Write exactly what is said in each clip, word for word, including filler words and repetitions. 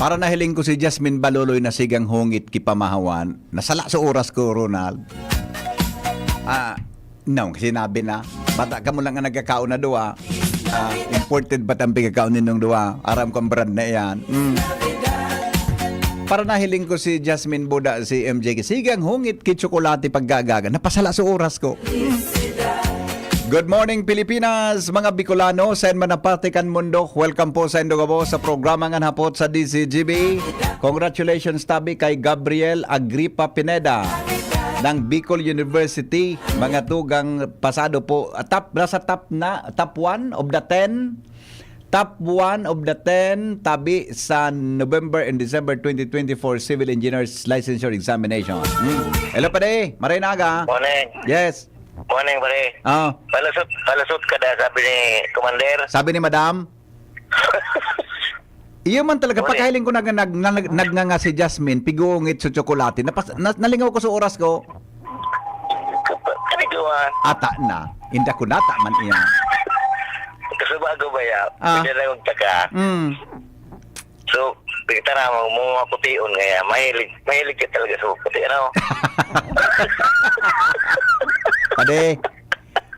Para nahiling ko si Jasmine Baluloy na sigang hungit ki pamahawan. Nasala sa oras ko, Ronald. Ah, no, sinabi na. Bata ka mo lang ang nagkakaon na duwa. Ah, imported ba ang pagkakaon ninyong duwa? Aram ko ang brand na iyan. Mm. Para nahiling ko si Jasmine Buda, si M J. Sigang hungit ki tsokolate pagkagaga. Napasala sa oras ko. Good morning, Pilipinas, mga Bicolano, saen man na parte kan mundo. Welcome po sa indo gabos sa programa ngan hapot sa D Z G B. Congratulations tabi kay Gabriel Agripa Pineda ng Bicol University. Mga tugang pasado po, ah, top, nasa top na, top one of the ten. Top one of the ten tabi sa November and December twenty twenty-four Civil Engineers Licensure Examination. Hmm. Hello, pare. Maray na aga. Morning. Yes. Morning, pare. Ah. Palusot, palusot ka da, sabi ni Commander. Sabi ni Madam. Iyo man talaga, Morning. Pagkahiling ko nag, nag, nag, nagnganga si Jasmine, pigungit sa tsokolate. Napas, na, nalingaw ko sa oras ko. Kanigawan. Ata na. Inda ko nata man iya. Kasubago ba ya? Ah. Pwede na yung taka. Mm. So, kita na mo, mga pution ngaya. Mahilig, mahilig ka talaga sa puti, ano? Pade,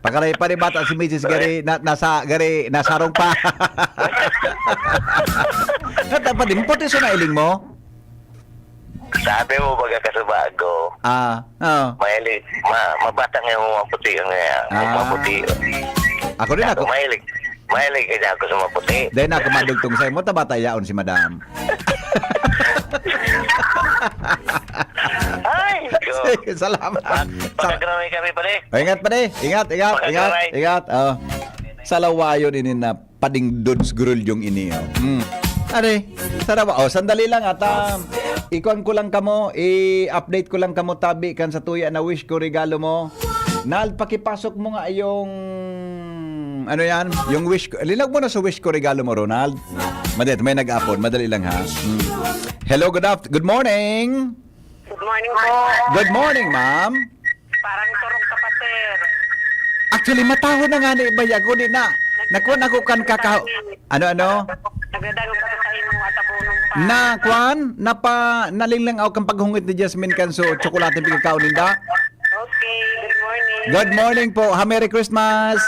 pakaray pa ni bata si Misis Gary, na, nasa, Gary, nasarong pa. Nata pa din, puti sa nailing mo? Sabi mo, baga kasubago. Ah, oo. Mahilig, ma, mabata nga yung mga puti, nga, Ah. mga puti. Ako din, Ako, ako. mahilig. Mahilig ka niya ako sa mga puti. Dahil na ako madugtong sa'yo mo, tabata yaon si Madam. Ay, ko. Sige, salamat. Pag, Sa- pagkagramay kami, pare. Oh, ingat, pare. Ingat, ingat, ingat, Pagkagramay. ingat. Oh. Sa lawayon ini na pading dudes grulyong ini, oh. Hmm. Are, sarawa. Oh, sandali lang, at, ah, ikuan ko lang kamo, i-update ko lang kamo, tabi kan sa tuya na wish ko, regalo mo. Nal, pakipasok mo nga yung, ano yan? Yung wish ko. Linag mo na sa wish ko, regalo mo, Ronald. Madali, may nag-apon. Madali lang, ha? Hmm. Hello, good aft-, good morning. Good morning po. Good morning, ma'am. Parang turog ka pa, sir. Actually, matahon na nga ni iba yan. Kundi na, nakuha na ko kan kakaho-, ano, ano? Nagdadangog ka sa imo at abunong pa. Na, kwan, napa, naling lang ako kang paghungit ni Jasmine Canso, tsokolate pigkakaon ninda. Okay, good morning. Good morning po. Ha, Merry Christmas.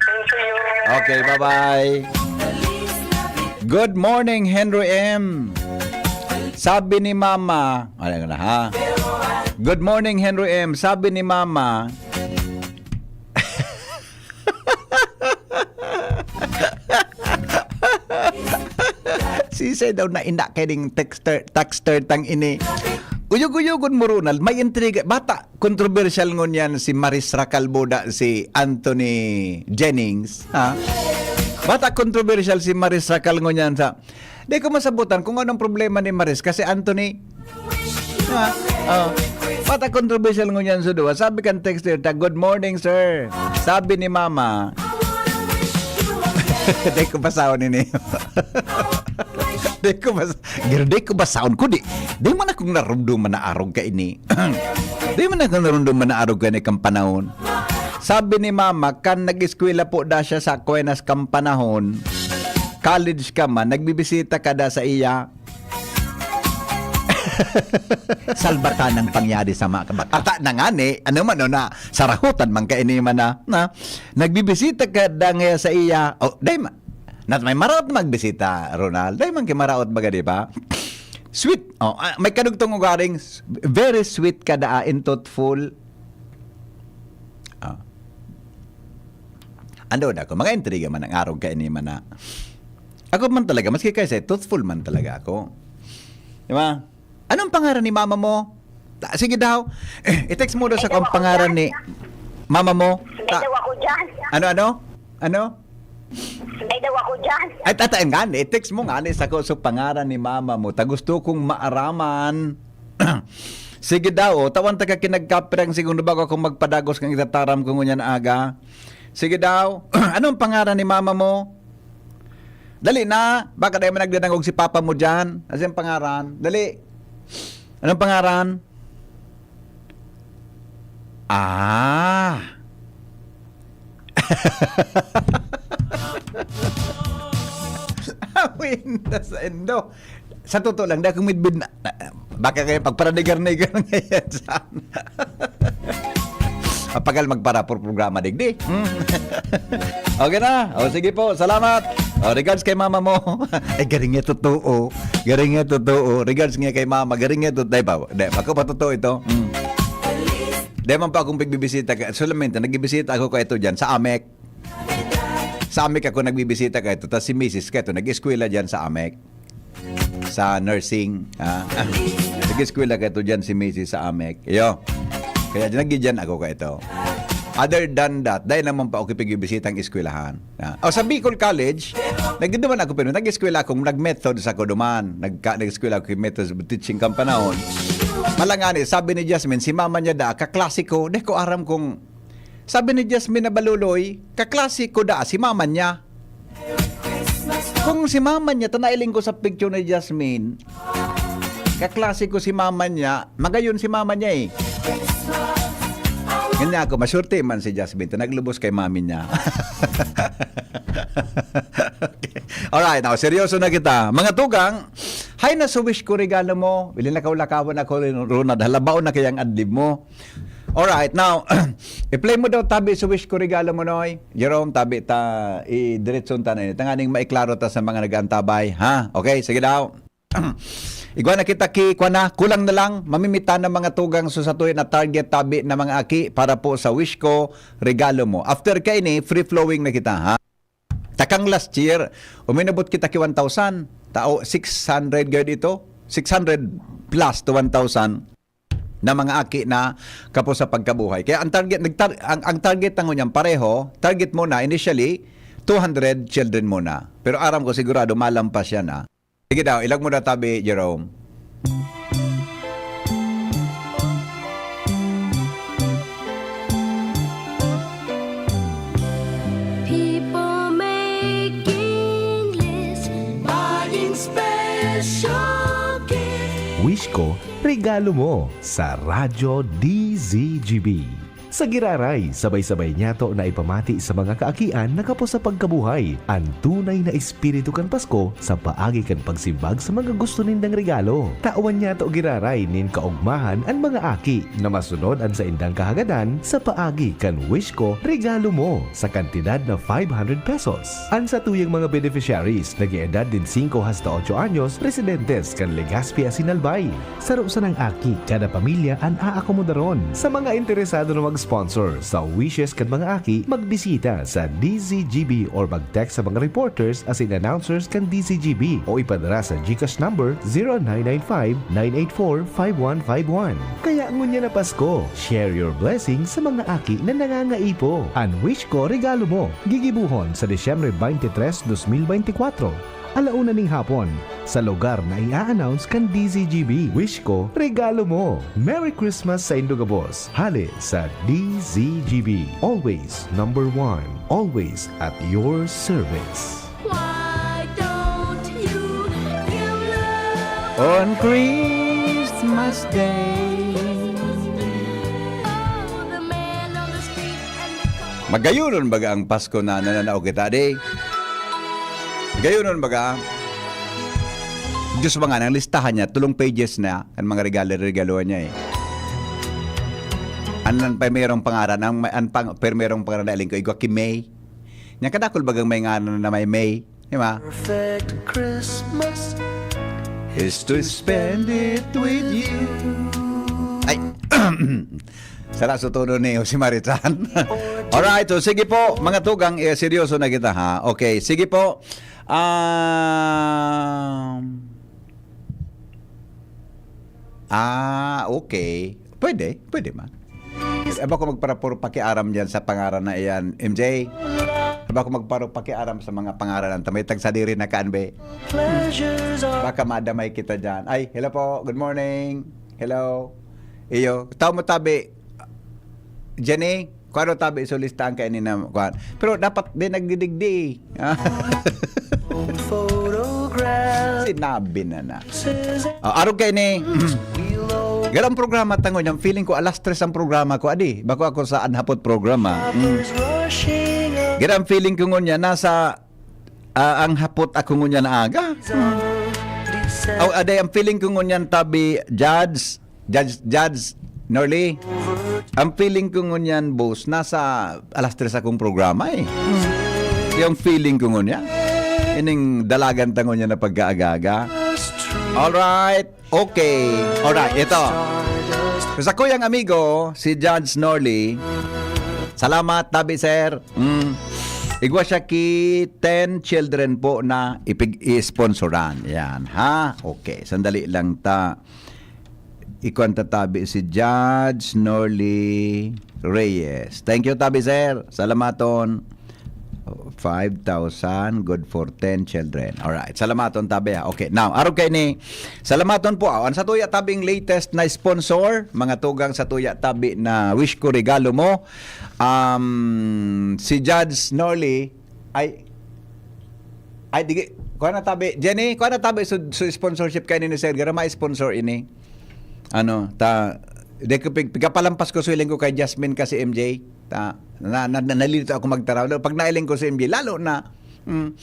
Same to you. Okay, bye-bye. Good morning, Henry M. Sabi ni Mama, ano na ha? Good morning, Henry M. Sabi ni Mama, Sisay daw na inda kay ding texter, texter tang ini. Uyog-uyogon mo, Ronald, may intriga. Bata, kontrobersyal ngunyan si Maris Racal Buda, si Anthony Jennings, ha? Bata, kontrobersyal si Maris Racal ngunyan sa, di ko masabutan kung anong problema ni Maris kasi Anthony, ha? Oh. Bata, kontrobersyal ngunyan sa duwa. Sabi kan texter ta, "Good morning, sir." Sabi ni Mama, Di ko basahon ini. Di ko bas-, Giro, di ko basahon, kundi, di man akong narumduman na arog ka ini. Di man akong narumduman na arog ka ini kang panahon. Sabi ni Mama, kan nag-eskwela po da siya sa Aquinas kang panahon, college ka man, nagbibisita ka da sa iya. Salbatan ang pangyari sa mga kabataan. Ata na nga ni, ano man, no, na sarahutan man kaini man na, na, nagbibisita ka da nga sa iya. Oh, dai ma-, nat may maraot magbisita, Ronald. Dai man kay maraot baga, di ba? Sweet. Oh, ah, may kadugtong ugaring s-, very sweet ka da, and thoughtful. Ah. Ano na ako? Mga intriga man ang arog kaini man na. Ako man talaga, maski kaysa, thoughtful man talaga ako. Di ba? Anong pangaran ni mama mo? Ah, sige daw. Eh, i-text mo daw sa May daw kung ako pangaran dyan. ni mama mo. May Ta- daw ako dyan. Ano, ano? Ano? May daw ako dyan. Ay, tata, nga ni, i-text mo nga ni sa ko, sa pangaran ni mama mo. Ta gusto kong maaraman. Sige daw, oh, tawan ta ka kinagkapirang segundo bago ako magpadagos kang itataram ko ngunyan aga. Sige daw, anong pangaran ni mama mo? Dali na, baka dahil man nagdadangog si papa mo dyan. Ano siyang pangaran? Dali. Anong pangaran? Ah. Awin na sa indo. Sa totoo lang, di ako midbid na, na- baka kayo pagparanigar-nigar ngayon sa... Apagal magpara por programa, digdi. Hmm. Okay na. O, sige po. Salamat. O, regards kay mama mo. Eh, garing niya totoo. Garing niya totoo. Regards niya kay mama. Garing niya totoo. Di ba? Di, ako pa totoo ito. Hmm. Di man pa akong pagbibisita. Ka-, solamente, nagbibisita ako ka ito dyan sa Amec. Sa Amec ako nagbibisita ka ito. Tapos si misis ka ito, nag-eskwela dyan sa Amec. Sa nursing. Ah. Nag-eskwela ka ito dyan si misis sa Amec. Iyo. Kaya nagdidyan ako ka ito. Other than that, dahil naman pa ako kipigbibisita ang eskwelahan. Ah. O sa Bicol College, nagdiduman ako pero nag-eskwela akong nag-methods ako duman. Nagka, nag-eskwela ako yung methods of teaching kang panahon. Malangani, sabi ni Jasmine, si mama niya da, kaklase ko. Di ko aram kung... Sabi ni Jasmine na baluloy, kaklase ko da, si mama niya. Kung si mama niya, tanailing ko sa picture ni Jasmine, kaklase ko si mama niya, magayon si mama niya eh. Ganyan ako, masurti man si Jasmine, ta naglubos kay mami niya. Okay. Alright, now, seryoso na kita. Mga tugang, hay na sa wish ko regalo mo. Bili na kaulakawan ako, Ronald. Halabaon na kayang adlib mo. Alright, now, i-play mo daw tabi sa wish ko regalo mo, Noy. Jerome, tabi ta, i-diretson ta na ini. Tanganing maiklaro ta sa mga nag-aantabay, ha? Okay, sige daw. Igwa na kita ki, kwa na, kulang na lang, mamimita ng mga tugang so sa tuyo na target tabi na mga aki para po sa wish ko, regalo mo. After kaini, free flowing na kita, ha? Takang last year, uminabot kita ki one thousand. Tao, six hundred gayod ito. Six hundred plus to one thousand na mga aki na kapos sa pagkabuhay. Kaya ang target, nagtar-, ang, ang target tango niyan pareho, target muna initially, two hundred children muna. Pero aram ko sigurado malampas yan, ah. Sige daw, ilag mo na tabi, Jerome. People making lists, buying special gifts. Wish ko, regalo mo sa Radyo D Z G B. Sa giraray, sabay-sabay niyato na ipamati sa mga kaakian na kapos sa pagkabuhay an tunay na espiritu kan Pasko sa paagi kan pagsimbag sa mga gusto nindang regalo. Tawan niyato giraray nin kaogmahan an mga aki na masunod an saindang kahagadan sa paagi kan Wish Ko, Regalo Mo sa kantidad na five hundred pesos. An satuyang mga beneficiaries nag-eedad nin singko hasta otso anyos, residentes kan Legazpi Asin Albay. Saro sanang aki kada pamilya an aakomodaron. Sa mga interesado na mag-sponsor sa wishes kan mga aki, magbisita sa D Z G B or mag-text sa mga reporters asin announcers kan D Z G B o ipadara sa GCash number zero nine nine five nine eight four five one five one. Kaya ngunyan na Pasko, share your blessings sa mga aki na nangangaipo. An Wish Ko, Regalo Mo, gigibohon sa Disyembre twenty-three, dos mil bente kwatro, ala una ning hapon, sa lugar na i-a-announce kan D Z G B. Wish Ko, Regalo Mo. Merry Christmas saindo gabos. Hale sa D Z G B. Always number one. Always at your service. Why don't you give love On Christmas Day. Oh, the man on the street and the car. Magayonon baga ang Pasko na nananao kita, di? Magayonon baga? Diyos, mga nang listahan niya, tulong pages na ang mga regalo-regaluhan niya eh. An, an primerong pangaran, ang, an pang, primerong pangaran na iling ko, igwa ki May. Nya kadakol bagang may ngaran na may May, di ba? Perfect Christmas is to spend it with you. Ay, sala sa tono ni Jose Maritan. Alright, so sige po, mga tugang, eh, seryoso na kita, ha? Okay, sige po. Um, ah, okay. Pwede, pwede man. Aba ko magparapuro pakiaram diyan sa pangaran na iyan, M J. Aba ko magparo pakiaram sa mga pangaran na may tagsadiri na kaan, be. Baka madamay kita diyan. Ay, hello po. Good morning. Hello. Iyo, tao mo tabi. Jenny, kuwaro tabi, so listahan kayo ni na, kuwan. Pero dapat din nagdidigdi. Photograph. Sinabi na na. Oh, arog kayo ni. Garo ang programa tango niyan. Feeling ko alas tres ang programa ko. Adi, bako ako sa anhapot programa. Mm. Garo ang feeling ko ngunya, nasa, ah, ang hapot ako ngunya na aga. Mm. Oh, aday, ang feeling ko ngunyan, tabi, Judge, Judge, Judge Norly, ang feeling ko ngunyan, boss, nasa alas tres akong programa eh. Yung feeling ko ngunyan, ining dalagan ta ngunyan na pagkaaga-aga. Alright. Okay. Alright, ito. Sa kuyang amigo, si Judge Norly, salamat, tabi, sir. Mm. Igwa siya ki ten children po na ipig-, i-sponsoran. Yan, ha? Okay, sandali lang ta. Ikuan ta, tabi, si Judge Norly Reyes. Thank you, tabi, sir. Salamaton. Five thousand, good for ten children. Alright. Salamaton, tabi, ha. Okay. Now, arog kay ni, salamaton po, ah. Ang satuya, tabing latest na sponsor, mga tugang satuya, tabi na wish ko regalo mo. Um, si Judge Norly, ay, ay, digi, kuha na, tabi. Jenny, kuha na, tabi, so, so sponsorship kayo ni Sir. Gara ma-sponsor ini. Ano, ta, di ko pig-, pigapalampas ko, suhiling ko kay Jasmine kasi M J. Ta, na, na, na, nalilito ako magtaraw. Pag nailing ko si M J, lalo na, mm,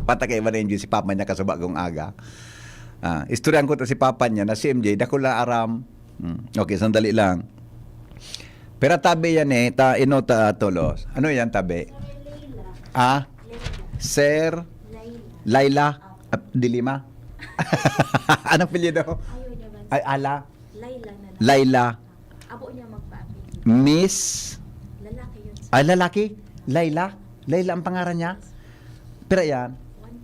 patakay ba na M J si Papa niya kasuba kong aga? Ah, istoryahan ko ta si Papa niya na si M J, dakula aram. Mm, okay, sandali lang. Pero tabi yan eh, ta, ino ta tolos. Ano yan, tabi? Ah? Sir Laila. Ah, Dilima? Anong apelyido? Ay, Ala. Laila na lang. Laila. Abo niya magpa-apelyido. Miss? Lalaki yun, sir. Ay, lalaki? Laila? Laila ang pangaran niya? Pira yan?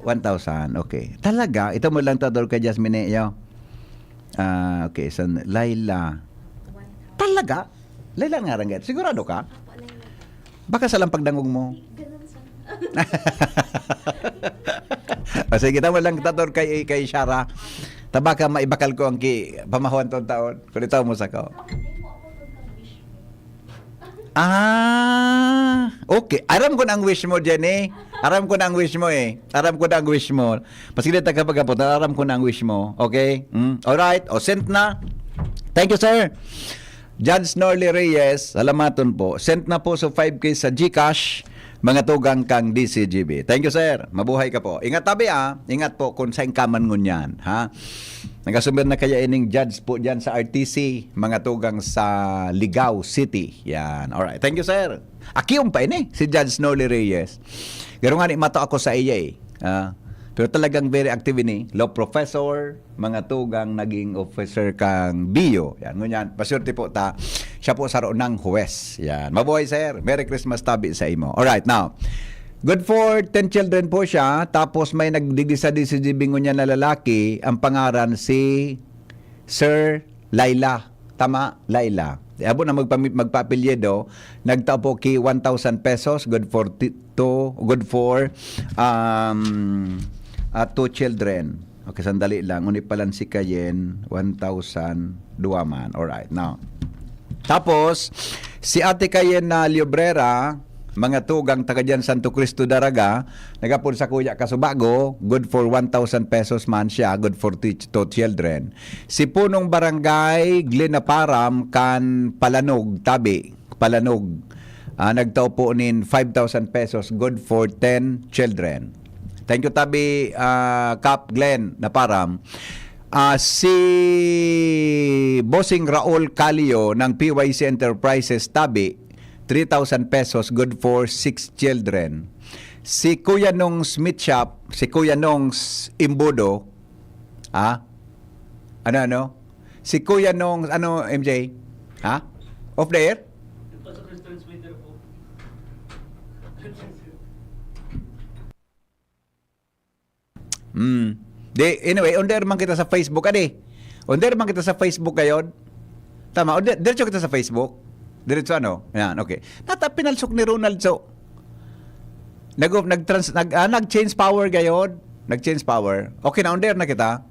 One thousand. Okay. Talaga? Ito mo lang, Tador, kay Jasmine, yo. Ah, okay. So, Laila. Talaga? Laila ang ngaran, gayod? Sigurado ka? Apo, Laila. Baka sa lang pagdangog mo. Ganun, sir. O, sige, tama lang, Tador, kay, kay Shara. Ta baka maibakal ko ang ki-, pamahawan tong taon. Kung itaw mo sa ko. Ah, okay. Aram ko na ang wish mo, Jenny. Aram ko na ang wish mo eh. Aram ko na ang wish mo. Pasigil ta kapag aram ko na ang wish mo. Okay? Mm? Alright. O, sent na. Thank you, sir. Judge Norly Reyes, salamaton po. Sent na po so five K sa GCash, mga tugang kang D C G B. Thank you, sir. Mabuhay ka po. Ingat tabi, ah. Ingat po kung saan ka man ngunyan, ha? Nagkasumbir na kaya ining judge po dyan sa R T C, mga tugang sa Ligao City. Yan. Alright. Thank you, sir. Akiyon pa ini, si Judge Norly Reyes. Pero nga ni, mato ako sa iya eh. Ah, pero talagang very active ini. Law professor, mga tugang naging officer kang bio. Yan, ngunyan. Paswerte po ta. Siya po saro nang huwes. Yan. Mabuhay, sir. Merry Christmas tabi sa imo. Alright, now. Good for ten children po siya. Tapos may nagdigdi sa D C G B ngunyan na lalaki. Ang pangaran si Sir Laila. Tama, Laila. Abo na magpami-, magpaapelyido, nagtao po ki one thousand pesos, good for ti-, two, good for, um, ah, two children. Okay, sandali lang. Uni pa lang si Kayen, one thousand, duwa man. Alright, now. Tapos, si Ate Kayen na Liobrera, mga tugang taga dyan, Santo Cristo, Daraga, nagapon sa kuya kasubago, good for one thousand pesos man siya, good for two, two children. Si Punong Barangay Glenn Aparam kan Palanog, Tabi, Palanog, ah, nagtao po nin five thousand pesos, good for ten children. Thank you, Tabi, ah, Kap Glenn Aparam. Ah, si Bossing Raul Calio ng P Y C Enterprises, Tabi, three thousand pesos, good for six children. Si Kuya Nong Smith Shop, si Kuya Nong S-, Imbudo, ah, ano, ano? Si Kuya Nong, ano, M J? Ha? Off the air? Hmm. Di, anyway, on the air man kita sa Facebook, adi. On the air man kita sa Facebook ngayon. Tama, on the air, diretso kita sa Facebook. Diretso ano? Yan, okay. Nata, pinalsok ni Ronald, so. Nag, nag-trans-, nag, ah, nag-change power gayod. Nag-change power. Okay na, on the air na kita.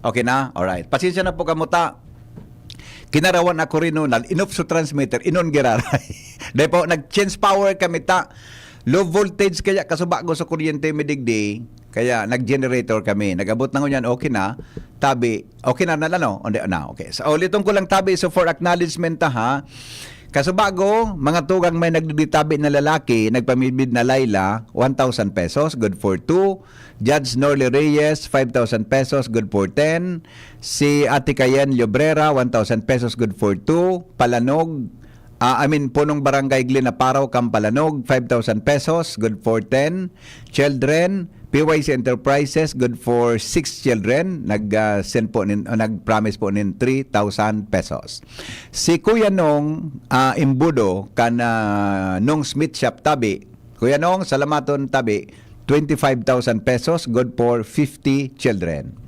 Okay na? Alright. Pasensya na po kamo ta. Kinarawan ako rin, Ronald. Inop sa transmitter, inon giraray. Dahil po, nag-change power kami ta. Low voltage kaya kasubago sa kuryente mi digdi, kaya nag-generator kami. Nag-abot na ngunyan, okay na. Tabi, okay na, na, ano? Hindi na, okay. So, ulitin ko lang, tabi, so for acknowledgement ta, ha? Kasubago, mga tugang may nagdiditabi na lalaki, nagpamidbid na Laila, one thousand pesos, good for two. Judge Norly Reyes, five thousand pesos, good for ten. Si Ate Kayen Llobrera, one thousand pesos, good for two. Palanog, ah, I mean, punong barangay Glenn Aparaw, Kampalanog, five thousand pesos, good for ten. Children, P Y C Enterprises, good for six children. Nag, ah, send po nin, o nag-promise po nin three thousand pesos. Si Kuya Nong, ah, Imbudo, kan, ah, Nong Smith Shop, Tabi. Kuya Nong, salamaton, Tabi. Twenty-five thousand pesos, good for fifty children.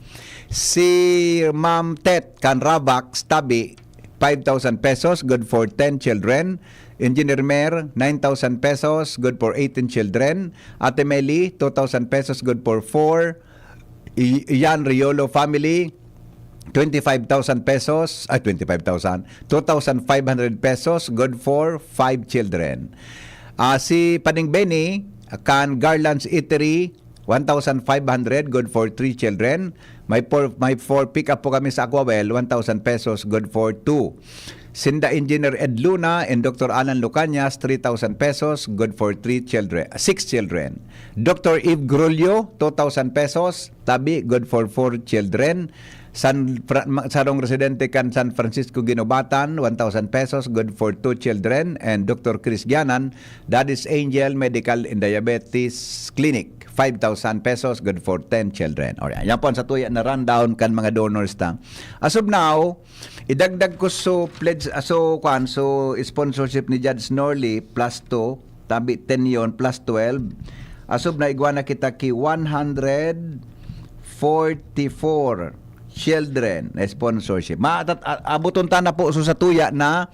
Si Ma'am Tet, kan Ravax, Tabi, five thousand pesos, good for ten children. Engineer Mer, nine thousand pesos, good for eighteen children. Ate Meli, two thousand pesos, good for four. I-, Yan Riolo family, twenty-five thousand pesos, ay, twenty-five thousand, two thousand five hundred pesos, good for five children. Ah, si Paning Benny, kan Garland's Eatery, one thousand five hundred, good for three children. May four, may four pick-up po kami sa Aquawell, one thousand pesos, good for two. Sinda Engineer Ed Luna and Doctor Alan Lucañas, three thousand pesos, good for three children, six children. Doctor Eve Grulio, two thousand pesos, Tabi, good for four children. San Fra-, ma-, sarong residente kan San Francisco Guinobatan, one thousand pesos, good for two children. And Doctor Chris Gianan, Daddy's Angel Medical and Diabetes Clinic, five thousand pesos, good for ten children. O, yan. Yan po ang satuya na rundown kan mga donors ta. As of now, idagdag ko so pledge, ah, so, kwan, so sponsorship ni Judge Norly, plus two, tabi ten yon, plus twelve. As of na, igwa na kita ki one hundred forty-four children na sponsorship. Ma-, tat-, a-, abuton ta na po so satuya na,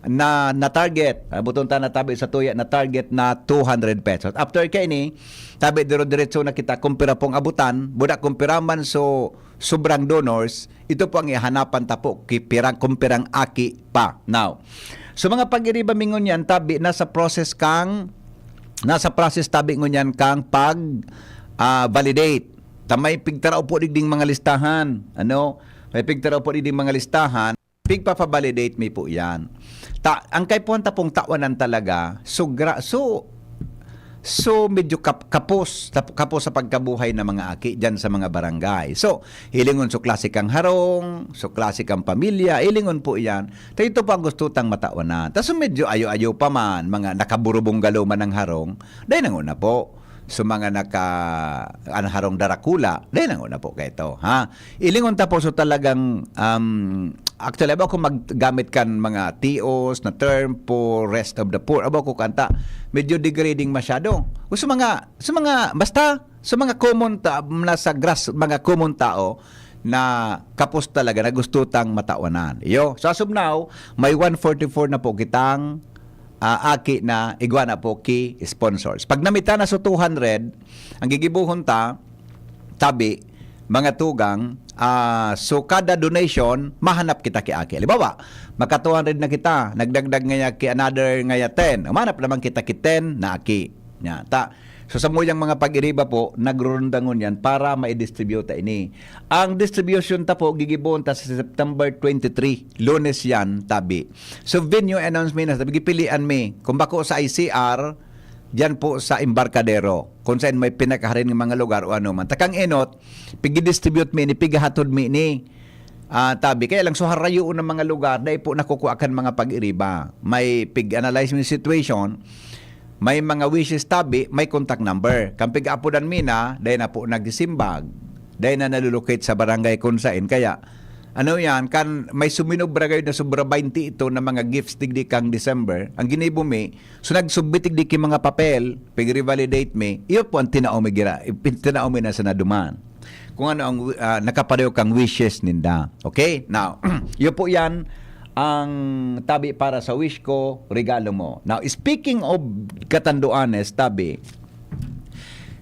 na, na target. Abuton ta na tabi satuya na target na two hundred pesos. After kaini, tabi diro-diretso na kita kung pira pong abutan, buda kung pira man so sobrang donors, ito po ang ihanapan ta po ki pirang, kung pirang aki pa. Now, so mga pag-iriba mi ngunyan, tabi nasa process kang, nasa process tabi ngunyan kang pag, ah, validate. Ta may pigtaraw po digding mga listahan. Ano? May pigtaraw po digding mga listahan. Pigpapa-validate mi po yan. Ta, ang kaipuhan ta pong tawanan talaga, so, gra-, so, so medyo kap-, kapos, tap-, kapos sa pagkabuhay ng mga aki dyan sa mga barangay. So, hilingon so klase kang harong, so klase kang pamilya, hilingon po yan. Ta ito po ang gusto tang matawanan. Ta so medyo ayo-ayo pa man, mga nakaburubong galo man ang harong, dai nanguna po. So mga naka-, ang harong darakula, dai nanguna po kaito, ha? Hilingon ta po, so talagang, um, actually, abo ako maggamit kan mga tios na term po, rest of the poor. Abo ako kanta, medyo degrading masyado. O sa mga, sa mga, basta, sa mga common ta-, nasa grass, mga common tao na kapos talaga, na gusto tang matawanan. Iyo, so as of now, may one forty-four na po kitang, ah, aki na igwa na po ki sponsors. Pag namita na so two hundred, ang gigibohon ta, tabi, mga tugang, ah, so kada donation, mahanap kita ki aki. Halimbawa, maka two hundred na kita, nagdagdag ngaya ki another ngaya ten. Umanap naman kita ki ten na aki. Nya, ta, so samuyang mga pag-iriba po, nagrurundangon yan para ma-distribute ta ini. Ang distribution ta po, gigibohon ta sa September twenty-three, Lunes yan, tabi. So venue announcement na, sabi, gipilian mi. Kung bako sa I C R, diyan po sa Embarcadero, kung saan may pinakaharing mga lugar o ano man. Takang enot, pigidistribute mi ni, pigahatod mi ni. Ah, tabi. Kaya lang, so harayoon ng mga lugar, dai po nakukuha kan mga pag-iriba. May pig-analyze mi situation, may mga wishes tabi, may contact number. Kan pig-apodan mi na, dai na po nagsisimbag. Dai na nalulukit sa barangay kung saan. Kaya, ano yan, kan may suminubra kayo na sobra twenty ito na mga gifts digdi kang December, ang ginibo mi, so nagsubmit digdi ki mga papel, pig-revalidate mi, iyo po ang tinao mi gira, tinao mi na sa naduman. Kung ano ang, ah, nakapareho kang wishes ninda. Okay? Now, iyo po yan ang tabi para sa wish ko, regalo mo. Now, speaking of Catanduanes, tabi,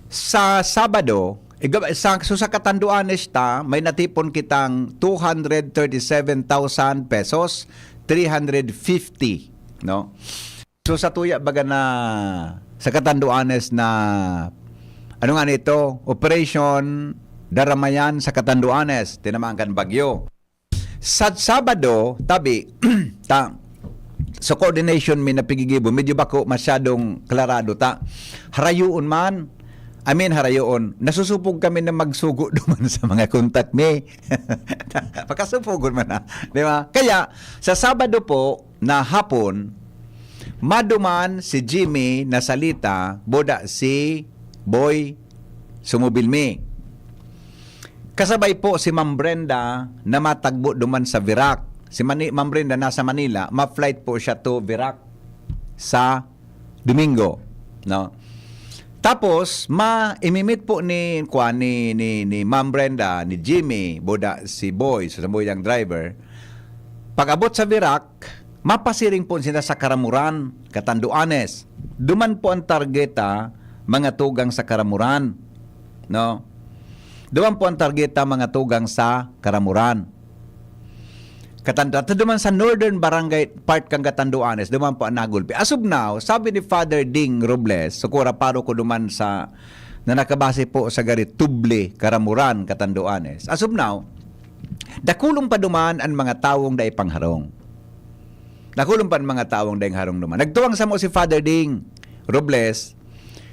sa Sabado, iga-, sa, so sa Catanduanes ta, may natipon kitang two hundred thirty-seven thousand pesos, three hundred fifty, no? So, sa tuya baga na sa Catanduanes na, ano nga nito, Operation Daramayan sa Catanduanes, tinamaan kan bagyo. Sa Sabado, tabi, ta, So, coordination mi na pigigibo, medyo bako masyadong klarado ta. Harayoon man, I mean, harayoon, nasusupog kami na magsugo duman sa mga kontak mi. Pakasupogon man na, di ba? Kaya, sa Sabado po na hapon, maduman si Jimmy na salita, boda si Boy Sumubilmi. Kasabay po si Ma'am Brenda na matagbo duman sa Virac. Si Mani-, Ma'am Brenda nasa Manila, ma-flight po siya to Virac sa Domingo, no? Tapos, ma-, imimit po ni, kuwan, ni, ni, ni Ma'am Brenda, ni Jimmy, boda si Boy, sa sambuyang driver. Pag-abot sa Virac, mapasiring po sila sa Karamuran, Catanduanes. Duman po ang targeta, mga tugang sa Karamuran, no? Duman po ang targeta, mga tugang sa Karamuran. Katanda, duman sa northern barangay part kan Catanduanes, duman po ang nagulpi. As of now, sabi ni Father Ding Robles, sukura paro ko duman sa, na nakabase po sa gari Tuble, Karamuran, Catanduanes. As of now, dakulon pa duman ang mga tawong dai pangharong. Dakulon pa ang mga tawong daing harong duman. Nagtuwang samo si Father Ding Robles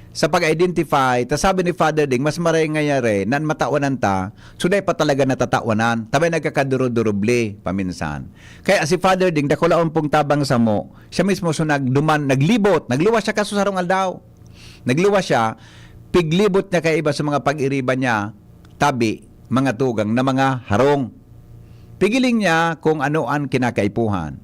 sa pag-identify, ta sabi ni Father Ding, mas maray ngayari na an matawanan ta, so dai pa talaga natatawanan, ta may nagkakadurudurubli paminsan. Kaya si Father Ding, dakulaon pong tabang samo, siya mismo so nagduman, naglibot, nagluwas siya kaso sarong aldaw. Nagluwas siya, piglibot niya kaiba sa mga pag-iriba niya, tabi, mga tugang na mga harong. Pigiling niya kung ano an kinakaipuhan.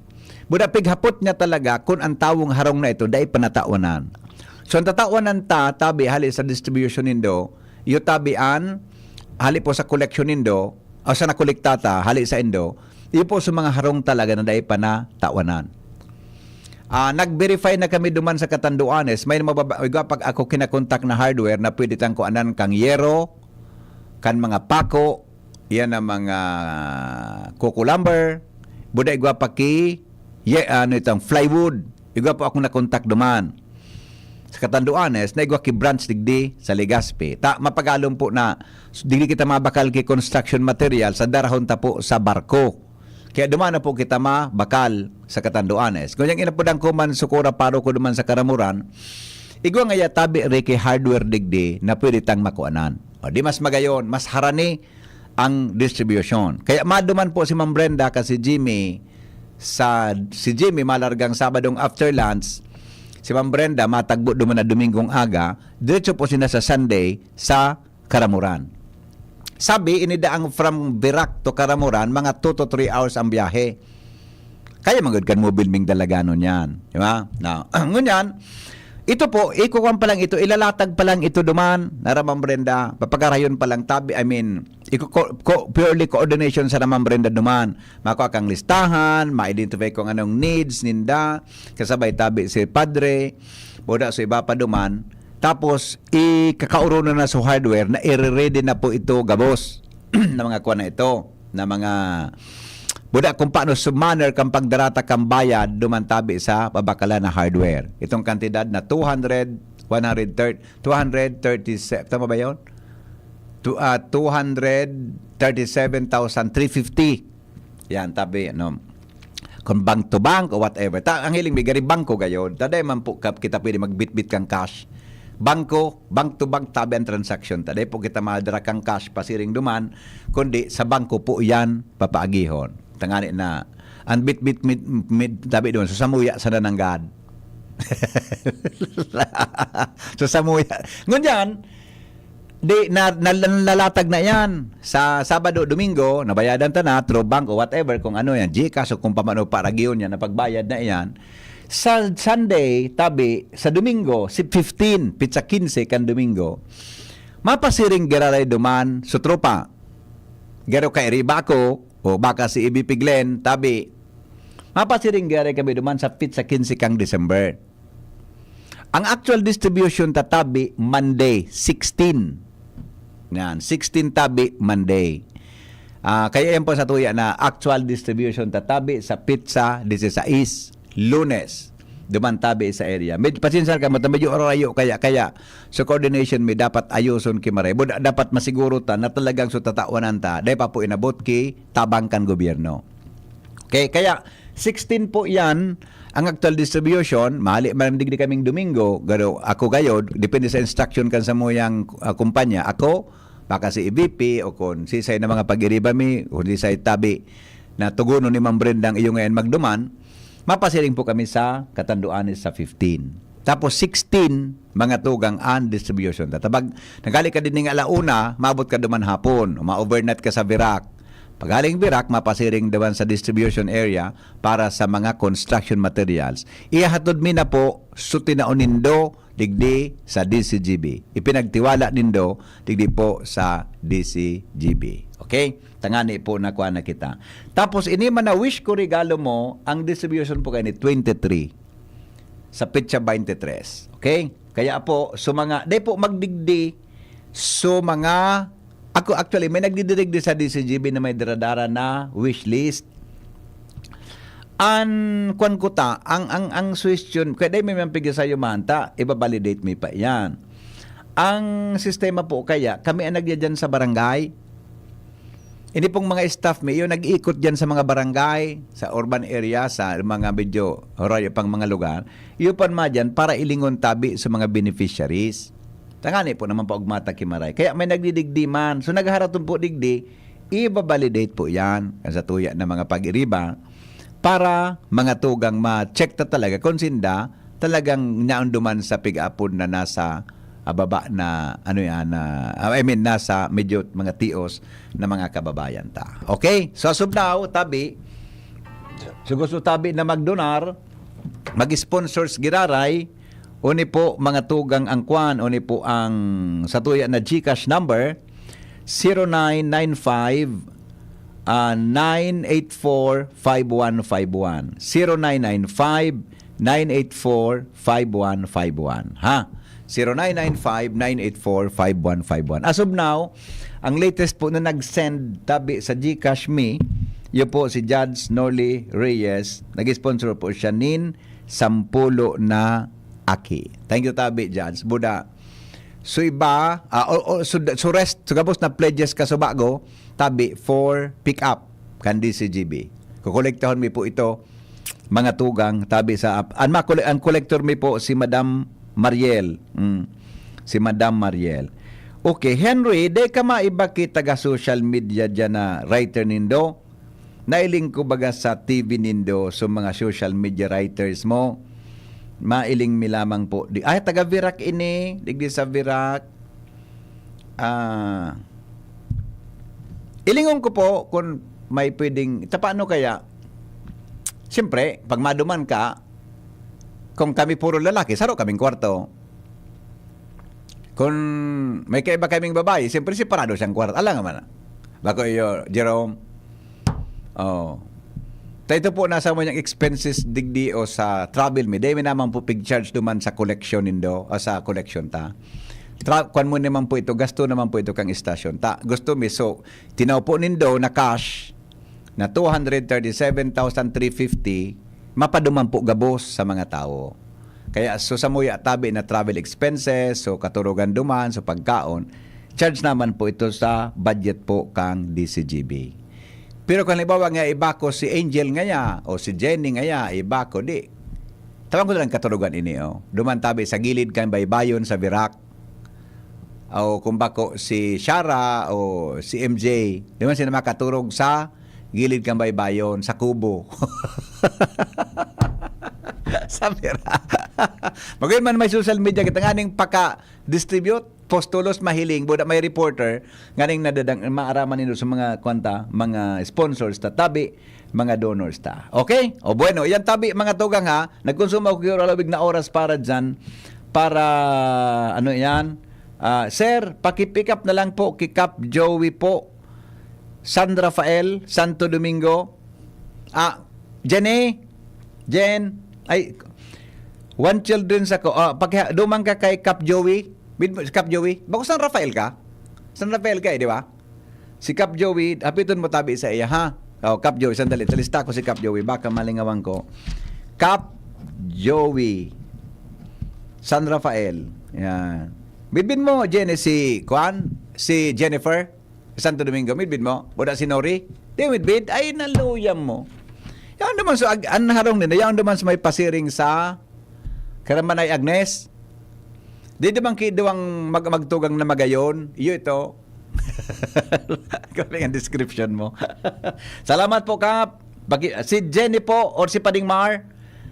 Buda pighapot niya talaga kun an tawong harong na ito dai panatawanan. So, an tatawanan ta, tabi hali sa distribution nindo, iyo tabi an hali po sa koleksyon nindo, o sa nakolekta ta, hali sa indo, iyo po sa mga harong talaga na dai panatawanan. Ah, nag-verify na kami duman sa Catanduanes. May mababa-, igwa pag ako kinakontak na hardware na pwede tang kuanan kang yero, kan mga pako, yan ang mga coco lumber, buda igwa pa ki, ye, ano itong plywood. Igwa po akong nakontak duman. Sa Catanduanes, na igwa ki branch digdi sa Legazpi. Ta, mapagalom po na, digdi kita mabakal ki construction material, sa darahon ta po sa barko. Kaya duman na po kita mabakal sa Catanduanes. Ngunyan inapodan ko man sukura paro ko duman sa Karamuran, igwa ngaya tabi ri ki hardware digdi na pwede tang makuanan. O, di mas magayon, mas harani ang distribution. Kaya maduman po si Ma'am Brenda ka si Jimmy sa, si Jimmy malargang Sabadong after lunch, si Ma'am Brenda matagbo duman na Domingong aga, diretso po sina sa Sunday sa Karamuran. Sabi, inida ang from Virac to Karamuran, mga two to three hours ang biyahe. Kaya manggod kan mobil ming dalaganon yan. Di ba? Now, ngunyan, ito po, ikukuan pa lang ito, ilalatag pa lang ito duman, na Ma'am Brenda, papagarayon pa lang tabi, I mean, iko-, ko-, ko-, purely coordination sa Ma'am Brenda duman. Makua kang listahan, ma-identify kung anong needs ninda, kasabay tabi si Padre, boda sa iba pa duman. Tapos, ikakaoronan na sa hardware na i-ready na po ito gabos na mga kuwan na ito, na mga buda kung paano sumaner kang pagdarata kang bayad duman tabi sa pabakalan na hardware. Itong kantidad na two hundred, one hundred thirty, two hundred thirty-seven, tama ba yun? Two, ah, two hundred thirty-seven thousand three fifty. Yan, tabi, no? Kung bank to bank o whatever. Ta, ang hiling mi, gari bangko gayod. Ta, dai man po ka, kita pwede magbitbit kang cash. Bangko, bank to bank, tabi ang transaction. Ta, dai po kita madara kang cash pasiring duman, kundi sa bangko po yan papaagihon. Tangani na, ang bitbit mid, mid, tabi duman, sa samuya sa nananggad. Sa samuya. Ngunyan, di, na, na, nalatag na yan. Sa Sabado, Domingo, nabayadan ta na, through bank o whatever, kung ano yan, GCash o kung pamano pa, ragiyon yan, napagbayad na yan. Sa Sunday, tabi, sa Domingo, si fifteen, pitsa quince kan Domingo, mapasiring giraray duman sa tropa. Garo kay Ribaco, o baka si Ibi Piglen, tabi, mapasiring giraray kami duman sa pitsa quince kan December. Ang actual distribution ta tabi, Monday, sixteen. Yan, sixteen tabi, Monday. Ah, kaya yan po sa tuya na actual distribution ta tabi sa pitsa dieciséis, Lunes. Duman tabi sa area. Med-, pasensya ka mo, medyo orayo kaya, kaya sa coordination mi dapat ayoson ki Maray. Bo, da-, dapat masiguro ta na talagang so tatawanan ta, dai pa po inabot ki tabang kan gobyerno. Okay, kaya sixteen po yan, ang actual distribution, mahali man digdi kaming Domingo, garo ako gayod, depende sa instruction kan samuyang, ah, kumpanya. Ako, baka si E V P o kon sisay na mga pag-iriba mi, o sisay tabi na tugonon ni Ma'am Brenda ang iyo ngayon magduman, mapasiring po kami sa Catanduanes sa fifteen. Tapos sixteen, mga tugang an distribution. Tatabag, naghali ka din ng ala una, maabot ka duman hapon, o ma-overnight ka sa Virac. Paghaling Virac, mapasiring duman sa distribution area para sa mga construction materials. Ihahatod mi na po, so tinaon nindo, digdi sa D C G B. Ipinagtiwala nindo, digdi po sa D C G B. Okay? Tangani po na kuha na kita. Tapos, ini man na wish ko regalo mo, ang distribution po kayo ni twenty-three sa petsa twenty-three. Okay? Kaya po, so mga, di po magdigdi, so mga, ako actually, may nagdidirigdi sa D C G B na may daradara na wish list. An, kwan ko ta, ang, ang, ang suwestyon, kaya dahil may mga pigya sa'yo, man ta, ibabalidate mi pa yan. Ang sistema po kaya, kami ang nagyadyan sa barangay. Ini pong mga staff mi, yung nag-iikot dyan sa mga barangay, sa urban area, sa mga medyo horayo pang mga lugar, iyo pan madyan para ilingon tabi sa mga beneficiaries. Tangani po naman pa ugmata kimaray. Kaya may nagdidigdi man. So, nagharaton po digdi, ibabalidate po yan sa tuya na mga pag-iriba para mga tugang ma-check ta talaga kung sinda talagang naunduman sa pig-apod na nasa, ah, baba na, ano yan, na, ah, I mean, nasa medyo mga tios na mga kababayan ta. Okay? So, as of now, tabi, so gusto tabi na magdonar, mag-sponsors giraray, uni po mga tugang ang kwan, uni po ang satuya na GCash number, zero nine nine five, ah, nine eight four, five one five one. Zero nine nine five, nine eight four, five one five one. Ha? Zero nine nine five, nine eight four, five one five one. As of now, ang latest po na nag-send tabi sa GCash me, yun po si Judge Norly Reyes. Nag-sponsor po siya nin sampulo na aki. Thank you, tabi, Judge. Buda, so iba, ah, o, o, so, so rest, so gabos na pledges ka sa bago, tabi, for pick up, kan D C G B. Kukolektahon mi po ito, mga tugang, tabi sa, an, makole-, ang collector mi po, si Madam Mariel. Mm. Si Madam Mariel. Okay, Henry, di ka maiba ki taga social media dyan na writer nindo? Nailing ko baga sa T V nindo, so mga social media writers mo, mailing mi lamang po. Di, ay, taga Virac ini, digdi sa Virac. Ah, ilingon ko po kung may pwedeng, tapano kaya? Siyempre, pag maduman ka, kung kami puro lalaki, saro kaming kwarto. Kung may kaiba kaming babae, siyempre separado siyang kwarto. Alam naman na. Bako iyo, Jerome. Oh. Ta ito po, nasa mo niyang expenses digdi o sa travel mi. Dahil mi naman po pig-charge duman sa collection nindo, o sa collection ta. Tra-, kwan mo naman po ito, gasto naman po ito kang istasyon. Ta, gusto mi, so, tinaw po nindo na cash na two hundred thirty-seven thousand three fifty, mapaduman po gabos sa mga tawo. Kaya, so, samuya tabi na travel expenses, so, katurugan duman, so, pagkaon, charge naman po ito sa budget po kang D C G B. Pero kung halimbawa nga iba ko si Angel ngaya o si Jenny ngaya, iba ko, di. Tawag ko na lang katurugan ini, oh. Duman tabi sa gilid kan baybayon sa Virac. O kung bako si Shara o si M J, di man sila makaturog sa gilid kan baybayon, sa kubo. Sa Virac. Magayon man may social media, kita nga ning paka-distribute, postulos, mahiling, buda may reporter, nganing nadadang, maaraman nindo sa mga kwanta, mga sponsors ta tabi, mga donors ta. Okay? O bueno, yan tabi, mga tugang ha. Nagkonsumo ako kay Oralawig na oras para dyan. Para, ano yan? Ah, sir, pakipick up na lang po kay Cap Joey po. San Rafael, Santo Domingo. Ah, Jenny, Jen, ay, one children sa ko. Ah, pagka, dumang ka kay Cap Joey. With, Cap Joey. Bako San Rafael ka? San Rafael ka eh, di ba? Si Cap Joey, hapiton mo tabi sa iya, ha? Oh, Cap Joey, sandali. Sa lista ko si Cap Joey. Baka malingawan ko. Cap Joey. San Rafael. Yan. Bidbin mo, Jenny, si, kwan? Si Jennifer? Santo Domingo, midbid mo? Buda si Nori? Di midbid? Ay, naluyang mo. Yaon naman sa ag-, an harong nila, yaon naman sa may pasiring sa Karamanay Agnes. Di naman kiduwang mag-, magtugang na magayon. Iyo ito. Galing ang description mo. Salamat po, Kap. Paki-, si Jenny po or si Pading Mar,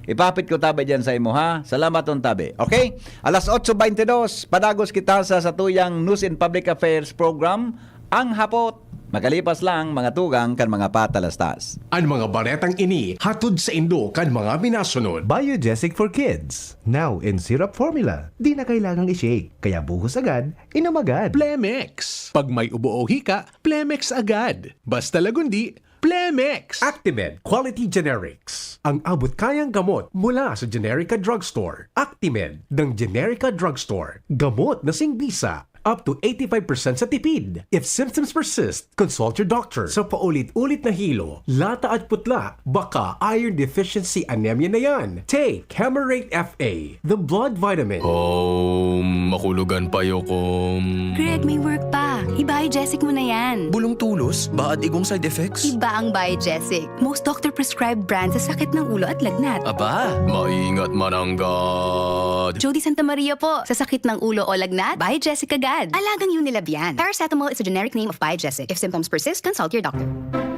ipapit ko tabi dyan sa imo, ha? Salamat on tabi. Okay? Alas otso beintidos, padagos kita sa satuyang News and Public Affairs program, Ang Hapot. Makalipas lang, mga tugang kan mga patalastas. An mga baretang ini hatod saindo kan mga minasunod. Biogesic for Kids, now in syrup formula. Di na kailangang i-shake, kaya buhos agad, inom agad. Plemex. Pag may ubo o hika, Plemex agad. Basta Lagundi, Plemex. Actimed Quality Generics. Ang abot-kayang gamot mula sa Generica Drugstore. Actimed ng Generica Drugstore. Gamot na singbisa. Up to eighty-five percent sa tipid. If symptoms persist, consult your doctor. Sa paulit-ulit na hilo, lata at putla, baka iron deficiency anemia na yan. Take Camerate F A, the blood vitamin. Om, makulugan pa, yokom. Greg, may work pa. I-Biogesic mo na yan. Bulong tulos, baad igong side effects? Iba ang Biogesic. Most doctor-prescribed brand sa sakit ng ulo at lagnat. Aba, maingat mananggad. Jody Santa Maria po. Sa sakit ng ulo o lagnat, Biogesic agad. Alagang Unilab yan. Paracetamol is a generic name of Biogesic. If symptoms persist, consult your doctor.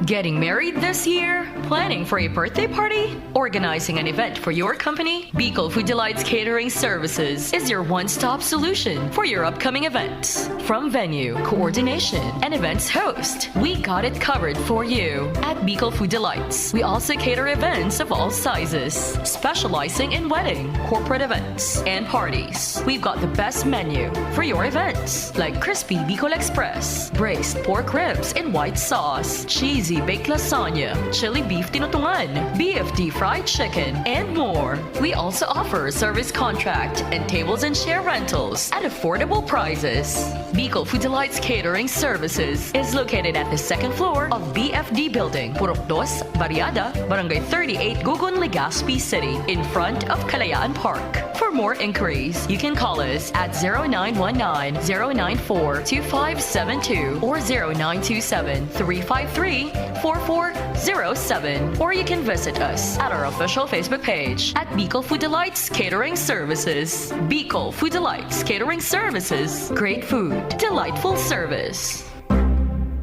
Getting married this year? Planning for a birthday party? Organizing an event for your company? Bicol Food Delights Catering Services is your one-stop solution for your upcoming events. From venue, coordination, and events host, we got it covered for you at Bicol Food Delights. We also cater events of all sizes, specializing in wedding, corporate events, and parties. We've got the best menu for your events, like crispy Bicol Express, braised pork ribs in white sauce, cheesy baked lasagna, chili beef tinutungan, B F D fried chicken, and more. We also offer service contract and tables and chair rentals at affordable prices. Bicol Food Delights Catering Services is located at the second floor of B F D Building, Purok Dos, Barriada, Barangay thirty-eight, Gugun, Legazpi City, in front of Kalayaan Park. For more inquiries, you can call us at zero nine one nine, zero nine four, two five seven two or zero nine two seven, three five three, four four zero seven, or you can visit us at our official Facebook page at Bicol Food Delights Catering Services. Bicol Food Delights Catering Services. Great food, delightful service.